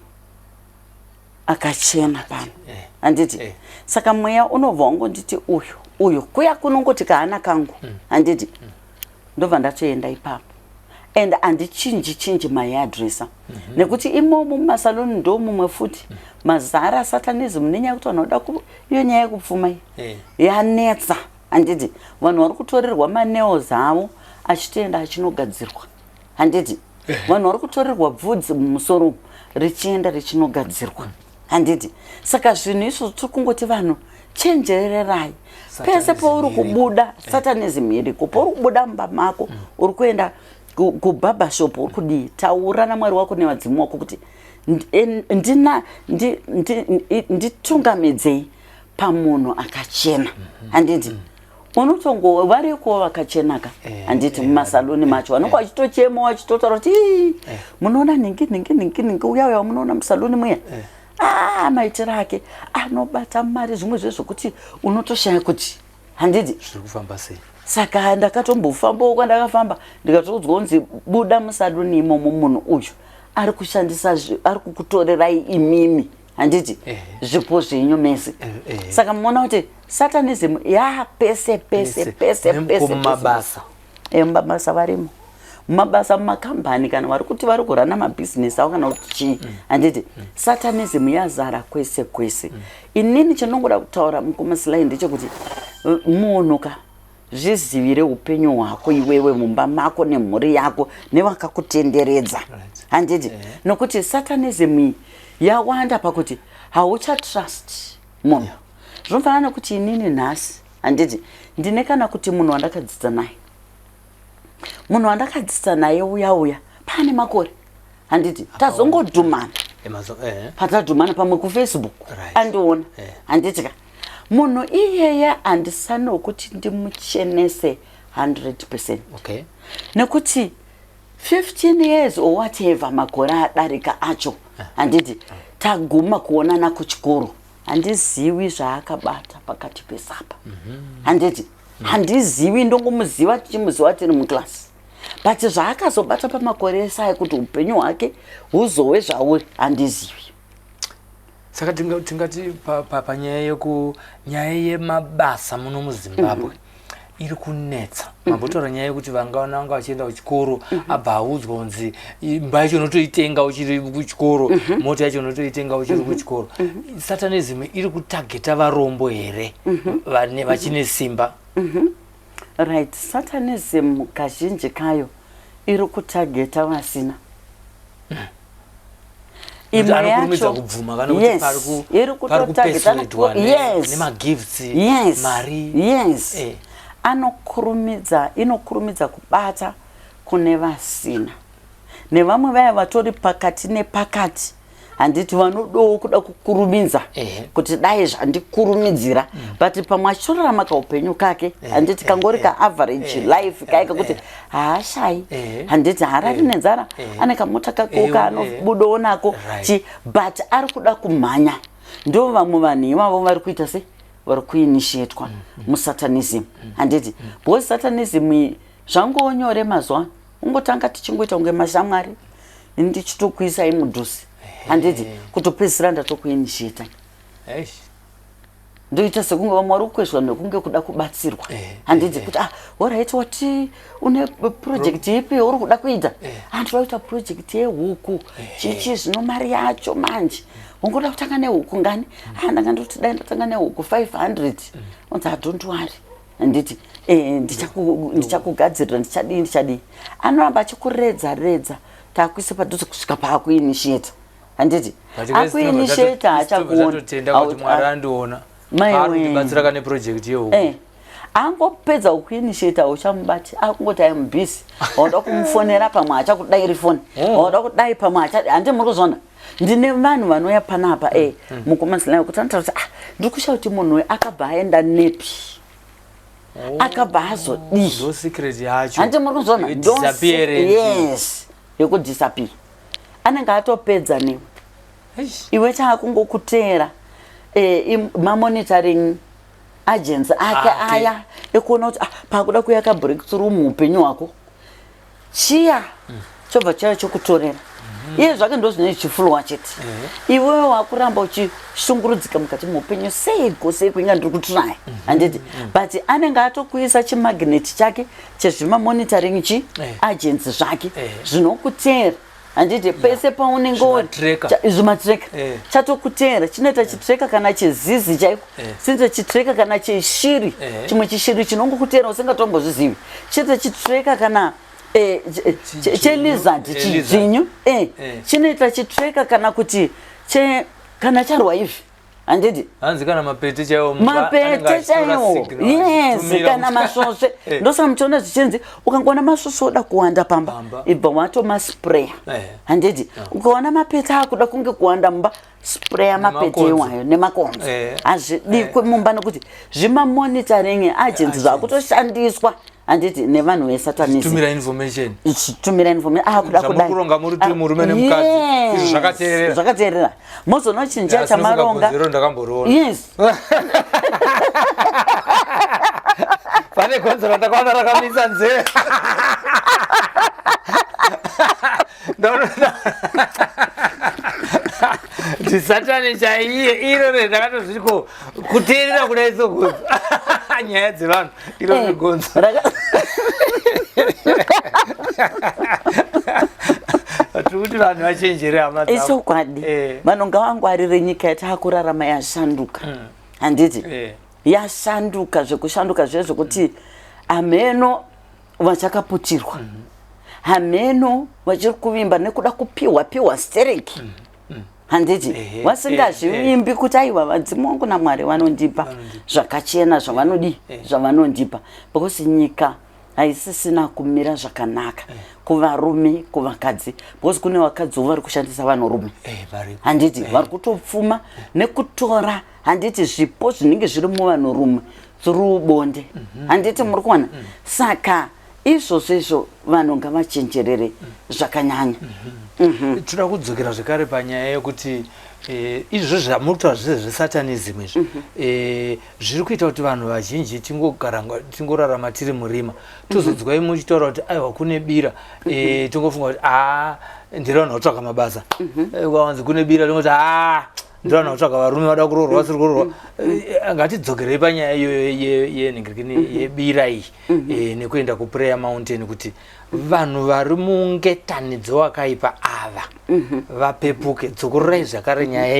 akachena pano," handiti? Saka mweya unobva wangonditi, "Uyu, uyu." Kuya kunongoti kahana kangu, handiti? Ndobva ndatoenda ipapo and handichinji chinji mahairdresser, nekuti imomo mumasaloni ndo mumwe futi mazara satanism, nenyaya yekuti vanhu vanoda iyo nyaya yekupfuma iyi yanetsa, handiti? Vanhu vari kutorerwa manails avo achitoenda achinogadzirwa, handiti? Vanhu vari kutorerwa bvudzi mumusoro umu richienda richinogadzirwa, handiti? Saka zvinhu izvozvo tiri kungoti vanhu chenjererai pese Satanism pauri iriko. kubuda. Satanism iriko. Pauri kubuda mumba mako, uri kuenda kubarbershop, uri kudii, taura namwari wako nevadzimu wako kuti, "Nditungamidzei pamunhu akachena," handiti? Unotongo variko vakachenaka, Eh, handiti? Mumasaluni macho vanonge vachitochema, vachitotaura kuti, "Ii, munoona nhingi nhingi nhingi nhingi uya uya munoona musaluni muya, ah, maitiro ake anobata mari zvimwe zvezvokuti unotoshaya kuti, handiti, Zviri kufamba sei?" Saka ndakatombofambawo kwandakafamba, ndikatoudzwa kunzi, "Buda musaluni imomo, munhu uyu ari kushandisa ari kukutorerai imimi, handiti, zvipo zvenyu mese." Saka muona kuti satanism yapese pese Pese. pese pese. Mumabasa. Mumabasa varimo, mumabasa, mumakambani, kana vari kuti vari kurana mabhizinesi avo kana kuti chii, handiti? Satanism yazara kwese kwese. Inini chinongoda kutaura, mukoma Sly, ndechekuti munhu ka zvizivire upenyu hwako iwewe mumba mako nemhuri yako nevakakutenderedza, handiti? Nokuti satanism iyi yawanda pakuti hauchatrust munhu. Zvinofanana nekuti inini nhasi, handiti, ndine kana kuti munhu wandakadzidza naye, munhu wandakadzidza naye uya uya pane makore, handiti, tazongodhumana. Patadhumana pamwe kuFacebook, andiona, handiti ka, munhu iyeye handisani wekuti ndimuchenese 100%, nekuti 15 years or whatever makore adarika acho, handiti, taguma kuonana kuchikoro. Handizivi zvaakabata pakati pesapa, handiti? Handizivi, ndongomuziva tichimuziva tiri muklasi, but zvaakazobata pamakore ese aya kuti upenyu hwake huzove zvauri, handizivi. Saka tingati panyaya yeku nyaya yemabasa muno muZimbabwe iri kunetsa. Mambotaura nyaya yekuti vanga vanga vachienda kuchikoro, abva audzwa kunzi imba yacho unotoitenga uchiri kuchikoro, mota yacho unotoitenga uchiri kuchikoro. Satanism iri kutageta varombo here vane vachine simba? Right, satanism kazhinji kayo iri kutageta vasina. Imwe anokurumidza kubvuma kana kuti iri pari kutotageta kupersuadwa nemagifts, mari. Yes. Anokurumidza, inokurumidza kubata kune vasina nevamwe vaya vatori pakati nepakati, handiti, vanodawo kuda kukurumidza kuti dai zvandikurumidzira, but pamwe achitorarama kaupenyu kake, handiti, kangori kaaverage life kaika kuti haashayi, handiti, haarari nenzara, ane kamota kako kaanobudawo nako chi, but ari kuda kumhanya. Ndo vamwe vanhu ivavo vari kuita se vari kuinitiatwa musatanism, handiti? Because satanism iyi zvangonyore mazuva ano, ungotanga tichingoita kunge mashamwari, ini ndichitokuisai mudhuze, handiti, kutopedzisira ndatokuinitiata. Eish. Ndoita sekunge vamwe vari kukwezvwa nekunge kuda kubatsirwa, handiti, kuti, "Ah, alright, wati une project ipi uri kuda kuita?" "Ah, ndinoda kuita project yehuku, chichi, zvino mari yacho manje ungoda kutanga nehuku ngani?" "Ah, ndanga ndoti dai ndatanga nehuku 500." Onzi, "Ah, don't worry, handiti, ndichakugadzirira, ndichadii, ndichadii." Anoramba achikuredza redza, takuisa padhuze kusvika paakuinitiata, handiti? Akuinitiata, hachakuona. Totenda kuti Mwari andiona. Maiwe. Ari kutibatsira kane project yehuku. Angopedza kukuinitiata, uchamubati akungoti, "I'm busy." Wauda kumufonera pamwe achakudairi foni, wauda kudai pamwe acha, handi muri kuzviona? Ndine vanhu vanouya panapa, mukoma Sly, kuti anotaura kuti, "Ah, ndiri kushaya kuti munhu uyu akabva aenda nepi, akabva azodii." Ndo secret yacho. Handi muri kuzviona? Disappearance. Yes, yekudisappear. Anenge atopedza newe. Eish. Iwe chaakungokuteera mamonitoring agents ake aya ekuona kuti, ah, pakuda kuya kabreakthrough muupenyu hwako, chiya chobva chaya chokutorera. Iye zvake ndo zvinenge zvichifulowa chete. Iwewe wakuramba uchishungurudzika mukati muupenyu, seiko, seiko, inga ndiri kutraya, handiti? But anenge atokuisa chimagneti chake chezvimamonitoring chi agents zvake zvinokuteera, handiti, pese paunenge uri. Zvimatracker. Zvimatracker. Chatokuteera, chinoita chitracker kana chezizi chaiko, chinoita chitracker kana cheshiri, chimwe chishiri chinongokuteera usingatombozvizivi, chinoita chitracker kana chelizard. Lizard. Chidzvinyu. Eh. Chinoita chitracker kana kuti che kana charwa ivi. Handiti? Hanzi kana mapete chaiwo mumba anenge mapete achitora chaiwo, signal, yes, achitumira kana masvosve. Ndosaka muchiona zvichinzi ukangoona masvosve oda kuwanda pamba, Pamba. ibva watomaspreya. Handiti? Ukaona mapete akuda kunge kuwanda mumba, spreya mapete Nemakonzo. iwayo nemakonzo. Hazvidikwe mumba nekuti zvimamonitoring agents zvakutoshandiswa, handiti, nevanhu vesatanism. Tumira information. Zvitumira information akuda Zvamuri kudai. kuronga muri two, murume nemukadzi, izvo zvakateerera. Zvakateerera. Mozoona chinhu Asi chiya nofunga chamaronga. gonzero ndakamboriona. Pane gonzo randakaona rakamisa nzeve. Ndaona ndisatani chaiye iro re ndakatozviko kuteerera kudai sogonzo nyaya dzevanhu iro regonzo. Tiri kuti vanhu vachenjere, hama dzavo. Ichokwadi. Vanhu ngavangwarire, nyika yataakurarama yashanduka, handiti? Yashanduka zvekushanduka zviye zvekuti hameno vachakaputirwa, hameno vachiri kuvimba nekuda kupiwa piwa stereki, handiti? Vasingazvivimbi kuti aiwa, vadzimu wangu naMwari vanondipa zvakachena zvavanodi zvavanondipa, because nyika haisisina kumira zvakanaka kuvarume, kuvakadzi, because kune vakadziwo vari kushandisa vanhurume. Variko. Handiti? Vari kutopfuma nekutora, handiti, zvipo zvinenge zviri muvanhurume through bonde, handiti? Muri kuona? Saka izvozvo izvo vanhu ngavachenjerere zvakanyanya. Toda kudzokera zvekare panyaya yekuti izvozvo zvamuri kutaura zvese zvesatanism izvi zviri kuita kuti vanhu vazhinji tingogara tingorarama tiri murima. Tozodzwai muchitaura kuti aiwa, kune bira, tingofunga kuti a, ndiri vanhu vatsvaga mabasa. Ukawanzi kune bira, tingoti a, ndiri vanhu vatsvaga varume, vada kuroorwa, vasiri kuroorwa. Ngatidzokerei panyaya iyoyo yenhingirikini yebira iyi nekuenda kuPrayer Mountain, kuti vanhu vari mungetani dzowakaipa ava vapepuke. Dzokorerai zvakare nyaya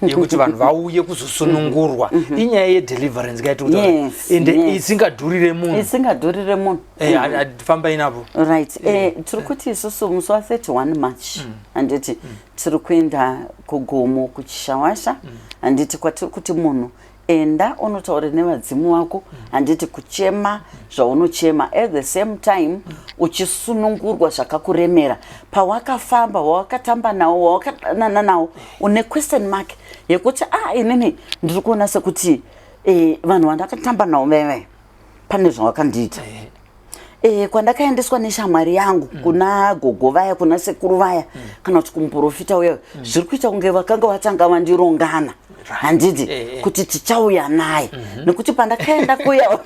yekuti vanhu vauye kuzosunungurwa. Inyaya yedeliverance kaiti kutaura, ende isingadhurire munhu. Isingadhurire munhu. Fambai napo. Right, tiri kuti isusu musi wa31 March, handiti, tiri kuenda kugomo kuChishawasha, handiti, kwatiri kuti munhu enda unotaura nevadzimu vako, handiti, kuchema zvaunochema, at the same time uchisunungurwa zvakakuremera pawakafamba, wawakatamba nawo, wawakadanana nawo, une question mark yekuti a, inini ndiri kuona sekuti vanhu vandakatamba navo veve pane zvavakandiita, kwandakaendeswa neshamwari yangu, kuna gogo vaya, kuna sekuru vaya, kana kuti kumuprofita uya, zviri kuita kunge vakanga vatanga vandirongana, handiti, kuti tichauya naye, nekuti pandakaenda kuya,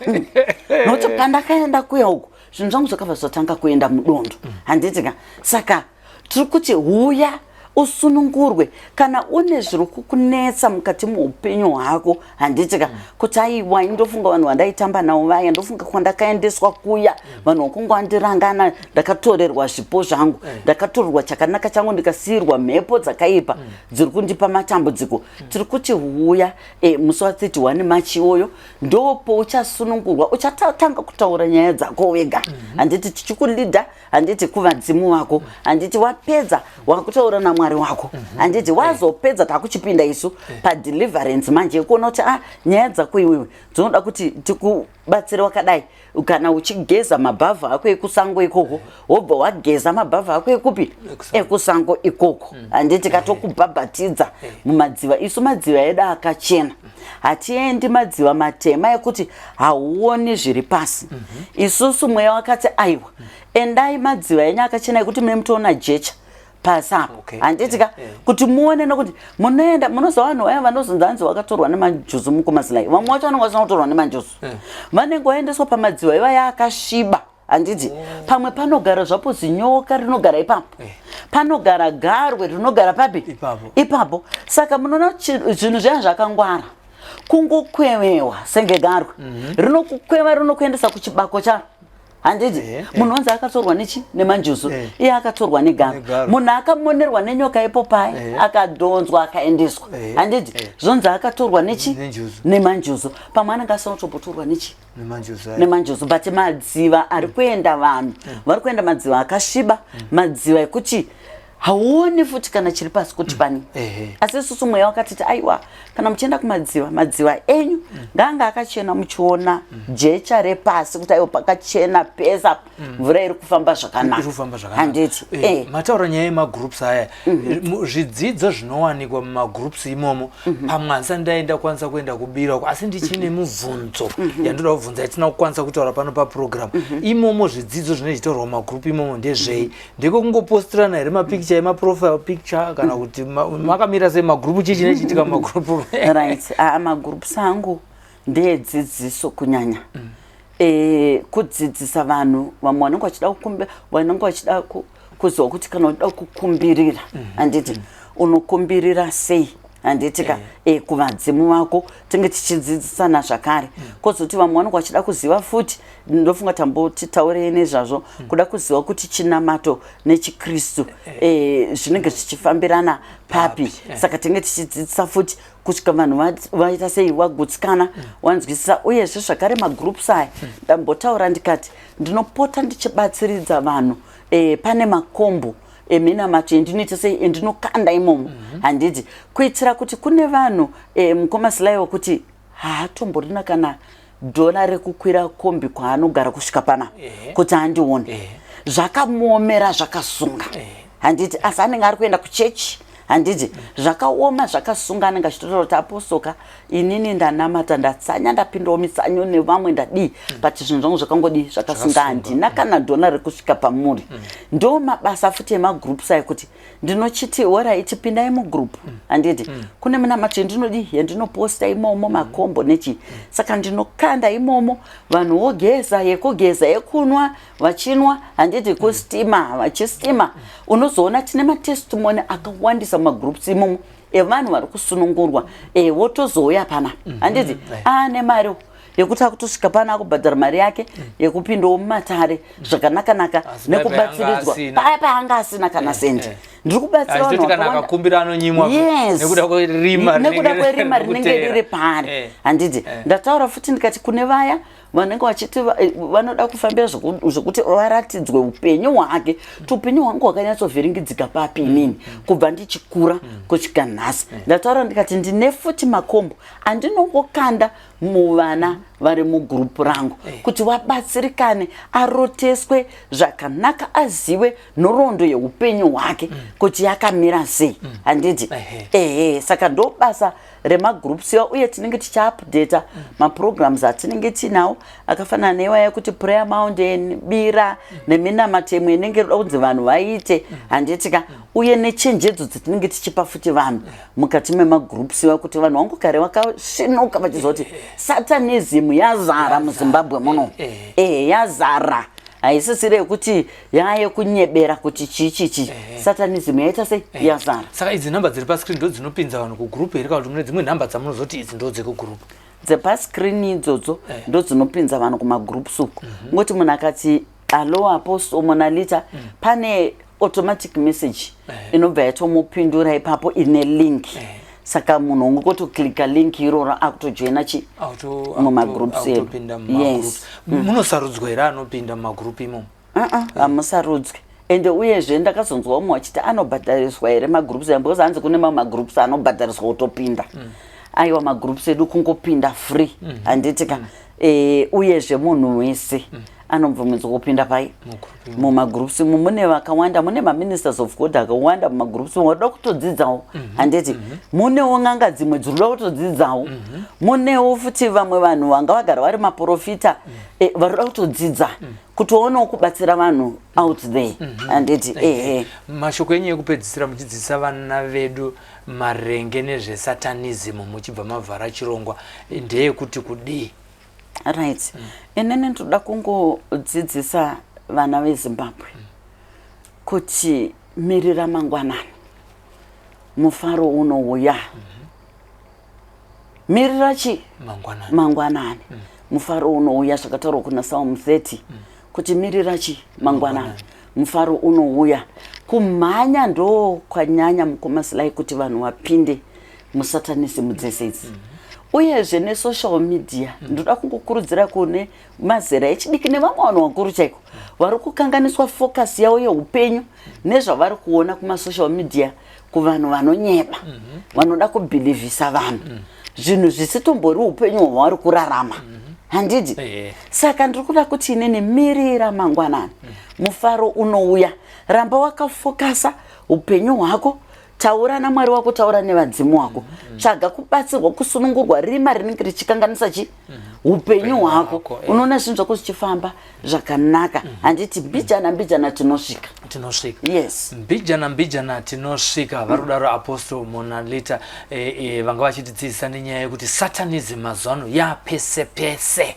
nokuti pandakaenda kuya uku zvinhu zvangu zvakabva zvatanga kuenda mudondo, handiti ka? Saka tiri kuti huya usunungurwe kana une zviri kukunetsa mukati muupenyu hwako, handiti ka? Kuti aiwa, indofunga vanhu vandaitamba navo vaya, ndofunga kwandakaendeswa kuya, vanhu vakunge vandirangana, ndakatorerwa zvipo zvangu, ndakatorerwa chakanaka changu, ndikasiyirwa mhepo dzakaipa dziri kundipa matambudziko. Tiri kuti huya musi wa31 March iwoyo, ndopo uchasunungurwa, uchatanga kutaura nyaya dzako wega, handiti? Tichikulidha, handiti, kuvadzimu vako, handiti? Wapedza wakutaura naMwari wako, handiti? Wazopedza, takuchipinda isu padeliverance manje, yekuona kuti a, nyaya dzako iwewe dzinoda kuti tikubatsire wakadai. Kana uchigeza mabhavha ako ekusango ikoko, wobva wageza mabhavha ako ekupi? Ekusango. Ekusango ikoko, handiti? Katokubhabhatidza mumadziva. Isu madziva edu akachena, hatiendi madziva matema ekuti hauoni zviri pasi. Isusu mweya wakati aiwa, endai madziva enyu akachena ekuti mune mutoona jecha pasi apo, handiti ka? Kuti muone, nokuti munoenda munoziva vanhu vaya vanozonzi hanzi vakatorwa nemanjuzu mukumasilai, vamwe vacho vanenge vasina kutorwa nemanjuzu, vanenge vaendeswa pamadziva ivaya akasviba, handiti? Pamwe panogara zvapo zinyoka rinogara ipapo, panogara garwe rinogara papi? Ipapo. Ipapo. Saka munoona zvinhu zviya zvakangwara kungokwevewa senge garwe rinokukweva, rinokuendesa kuchibako charo, handiti? Munhu wanzi akatorwa nechi nemanjuzu, iye akatorwa negarwe. Negarwe. Munhu akamonerwa nenyoka ipo pai, akadhonzwa, akaendeswa, handiti? Zvonzi akatorwa nechi? Nenjuzu. Nemanjuzu. Pamwe anenge asina kutombotorwa nechi? Nemanjuzu aya. Nemanjuzu. But madziva ari kuenda vanhu, vari kuenda madziva akasviba, madziva ekuti Hauoni futi kana chiri pasi kuti pani. Asi isusu mweya wakatiti aiwa, kana muchienda kumadziva, madziva enyu ngaanga akachena, muchiona jecha repasi kuti aiwa, pakachena pesa, mvura iri kufamba zvakanaka. Iri kufamba zvakanaka. Handiti? Mataura nyaya yemagroups aya. Zvidzidzo zvinowanikwa mumagroups imomo, pamwe handisati ndaenda kukwanisa kuenda kubira uko, asi ndichine mubvunzo yandoda kubvunza yatisina kukwanisa kutaura pano paprogram. Imomo zvidzidzo zvinenge zvichitaurwa mumagroup imomo ndezvei? Ndekwekungopostirana here mapicture emaprofile picture, kana kuti makamira sei magroup? Chii chinenge chiitika mumagroup? Right, aa, magroups angu ndeedzidziso kunyanya, kudzidzisa vanhu. Vamwe vanenge vachida kukumbi, vanenge vachida kuziva kuti kana uchida kukumbirira, handiti, unokumbirira sei, handiti ka, kuvadzimu vako. Tinge tichidzidzisana zvakare. Kwozoti vamwe vanenge vachida kuziva futi, ndofunga tamboti taurei nezvazvo, kuda kuziva kuti chinamato nechikristu zvinenge zvichifambirana papi. Papi. Saka tinge tichidzidzisa futi kusvika vanhu vaita sei, vagutsikana, wanzwisisa. Uyezve zvakare magroups aya, ndambotaura ndikati ndinopota ndichibatsiridza vanhu. Pane makombo eminamato endinoita sei, endinokanda imomo, handiti, kuitira kuti kune vanhu, mukoma Sly, wekuti haatomborina kana dhora rekukwira kombi kwaanogara kusvika pana kuti andione. Zvakamuomera, zvakasunga, handiti, asi anenge ari kuenda kuchechi, handiti. Zvakaoma, zvakasunga. Anenge achitotaura kuti, "Apostle ka, inini ndanamata, ndatsanya, ndapindawo mitsanyo nevamwe, ndadii, but zvinhu zvangu zvakangodii, zvakasunga." Zvakasunga. Handina kana dhona rekusvika pamuri. Ndo mabasa futi emagroups ayo, kuti ndinochiti, "Alright, pindai mugroup," handiti. Kune minamato yendinodii, yendinoposta imomo, makombo nechi. Saka ndinokanda imomo, vanhu vogeza, yekugeza, yekunwa vachinwa, handiti, kustima vachistima. Unozoona tine matestimony akawandisa mumagroups imomo evanhu vari kusunungurwa. Wotozouya pana, handiti, aane mari yekuti akutosvika pana, akubhadhara mari yake yekupindawo mumatare zvakanaka-naka. Asi paya Nekubatsiridzwa. paanga asina. Paya paanga asina kana sendi. Ndiri kubatsira vanhu Achitoti kana vakawanda. akakumbira anonyimwa Yes. nekuda kwerima. Nekuda rinenge kwerima rinenge riri riri paari, handiti. Ndataura futi ndikati kune vaya vanenge vachiti vanoda kufambira zvekuti varatidzwe upenyu hwake, kuti upenyu hwangu hwakanyatsovhiringidzika papi inini kubva ndichikura kusvika nhasi. Ndataura ndikati ndine futi makombo andinongokanda muvana vari mugurupu rangu kuti vabatsirikane, aroteswe zvakanaka, azive nhoroondo yeupenyu hwake kuti yakamira sei, handiti. Ehe, saka ndo basa remagroups iwa. Uye tinenge tichiupdata maprograms atinenge tinawo, akafanana neiwaya yekuti Prayer Mountain, bira, neminamato imwe inenge inoda kunzi vanhu vaite, handiti ka. Uye nechenjedzo dzatinenge tichipa futi vanhu mukati memagroups iwa, kuti vanhu vangogare vakasvinuka vachiziva kuti satanism yazara muZimbabwe muno. Ehe, yazara, haisisiri yekuti yaayekunyebera kuti chii chichi. Satanism yaita sei, yazara. Saka idzi nhamba dziri pascreen ndo dzinopinza vanhu kugroup here, kana kuti mune dzimwe nhamba dzamunozoti idzi ndo dzekugroup? Dzepascreen idzodzo ndo dzinopinza vanhu kumagroups uku. Ngoti munhu akati, "Hello Apostle Monalita," pane automatic message inobva yatomupindura ipapo ine link. Saka munhu ungotoclicka link iroro, akutojoina chi mumagroups edu. Autopinda mumagroups. Yes. Munosarudzwa here anopinda mumagroup imomo? Uh-uh, hamusarudzwi. Ende uyezve ndakazonzwa umwe wachiti anobhadhariswa here magroups aya, because hanzi kune mamwe magroups anobhadhariswa kutopinda. Aiwa, magroups edu kungopinda free, handiti ka. Uyezve munhu wese anobvumidzwa kupinda pai Mugroup imomo. Mumagroups umu mune vakawanda, mune maministers of God akawanda mumagroups umu varikuda kutodzidzawo, handiti. Munewo n'anga dzimwe dziri kuda kutodzidzawo. Munewo futi vamwe vanhu vanga vagara vari maprofita, varikuda kutodzidza kutooonawo kubatsira vanhu out there, handiti, ehe. Mashoko enyu ekupedzisira muchidzidzisa vana vedu maringe nezvesatanism, muchibva mavhara chirongwa, ndeyekuti kudii? Right, inini ndoda kungodzidzisa vana veZimbabwe kuti mirira mangwanani, mufaro unouya. Mirira chi mangwanani. Mangwanani, mufaro unouya. Zvakataurwa kuna Psalm 30 kuti mirira chi mangwanani, mufaro unouya. Kumhanya ndo kwanyanya, mukoma Sly, kuti vanhu vapinde musatanism dzese idzi. Uyezve nesocial media, ndoda kungokurudzira kune mazera echidiki nevamwe vanhu vakuru chaiko vari kukanganiswa focus yavo yeupenyu nezvavari kuona kumasocial media, kuvanhu vanonyeba, vanoda kubhilivhisa vanhu zvinhu zvisitombori upenyu hwavari kurarama, handiti? Saka ndiri kuda kuti inini, mirira mangwanani, mufaro unouya. Ramba wakafokasa upenyu hwako, taura naMwari wako, taura nevadzimu wako, tsvaga kubatsirwa kusunungurwa rima rinenge richikanganisa chi upenyu hwako. Unoona zvinhu zvako zvichifamba zvakanaka, handiti? Mbijana mbijana tinosvika. Tinosvika. Yes. Mbijana mbijana tinosvika, vari kudaro Apostle Monalita. Vanga vachitidzidzisa nenyaya yekuti satanism mazuva ano yapese pese.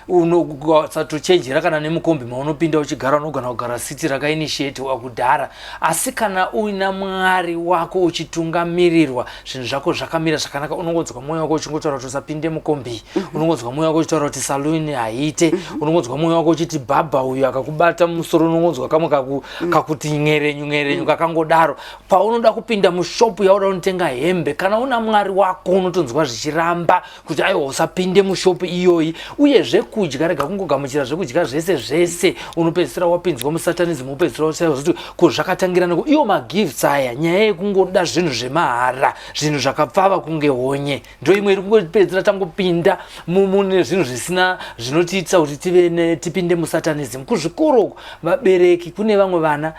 Unosatochenjera kana nemukombi maunopinda uchigara, unogona kugara seat rakainitiatiwa kudhara. Asi kana uina Mwari wako uchitungamirirwa, zvinhu zvako zvakamira zvakanaka. Unongonzwa mwoyo wako uchingotaura kuti usapinde mukombi. Unongonzwa mwoyo wako uchitaura kuti saluni haiite. Unongonzwa mwoyo wako uchiti bhabha uyu akakubata musoro. Unongonzwa kamwe kakuti ngerenyu ngerenyu kakangodaro paunoda kupinda mushopu yauda unotenga hembe. Kana una Mwari wako, unotonzwa zvichiramba kuti aiwa, usapinde mushopu iyoyi. Uye zvekudya, rega kungogamuchira zvekudya zvese zvese, unopedzisira wapinzwa musatanism, wopedzisira kuti ko zvakatangira neko iwo magifts aya. Nyaya yekungoda zvinhu zvemahara, zvinhu zvakapfava kunge honye, ndo imwe iri kungopedzisira tangopinda mune zvinhu zvisina zvinotiitisa kuti tive tipinde musatanism. Kuzvikoro uku, vabereki, kune vamwe vana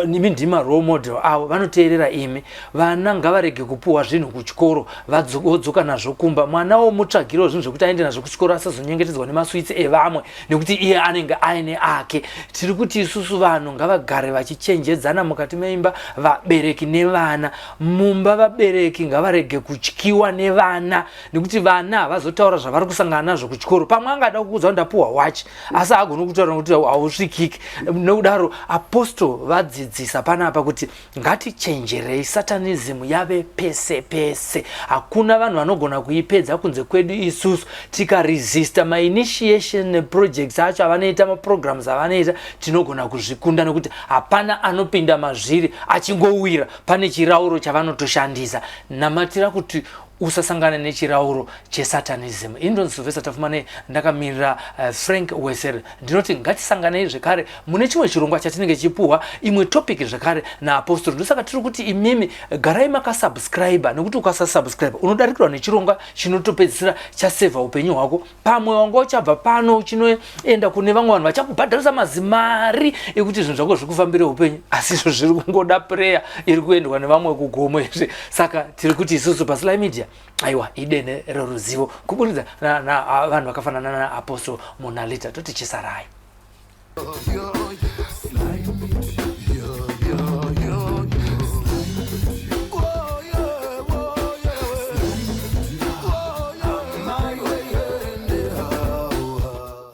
imi ndima role model avo vanoteerera imi. Vana ngavarege kupuhwa zvinhu kuchikoro vodzoka nazvo kumba. Mwana womutsvagirawo zvinhu zvekuti aende nazvo kuchikoro, asazonyengetedzwa nemaswitsi evamwe nekuti iye anenge aine ake. Tiri kuti isusu vanhu ngavagare vachichenjedzana mukati meimba, vabereki nevana mumba. Vabereki ngavarege kutyiwa nevana, nekuti vana havazotaura zvavari kusangana nazvo kuchikoro. Pamwe angada kukuudza kuti ndapuhwa wachi, asi haagoni kutaura nekuti hausvikiki. Nekudaro apostle vadzidzisa panapa kuti ngatichenjerei, satanism yave pese pese. Hakuna vanhu vanogona kuipedza kunze kwedu isusu. Tikaresista mainitiation projects acho avanoita, maprograms avanoita, tinogona kuzvikunda, nekuti hapana anopinda mazviri achingowira. Pane chirauro chavanotoshandisa. Namatira kuti usasangana nechirauro chesatanism. Ini ndonzi Sylvester Tafumane, ndakamirira Frank Weser. Ndinoti ngatisanganei zvekare mune chimwe chirongwa chatinenge chipuhwa imwe topic zvekare naapostle. Ndosaka tiri kuti imimi garai makasubscribe, nekuti ukasasubscribe unodarikirwa nechirongwa chinotopedzisira chasevha upenyu hwako. Pamwe wanga uchabva pano uchinoenda kune vamwe vanhu vachakubhadharisa mazimari ekuti zvinhu zvako zvikufambire upenyu, asi izvo zviri kungoda prayer iri kuendwa nevamwe kugomo izvi. Saka tiri kuti isusu paSly Media, aiwa, idene reruzivo kuburikidza vanhu vakafanana naapostle Monalita. Toti chisarai. Yo, yo.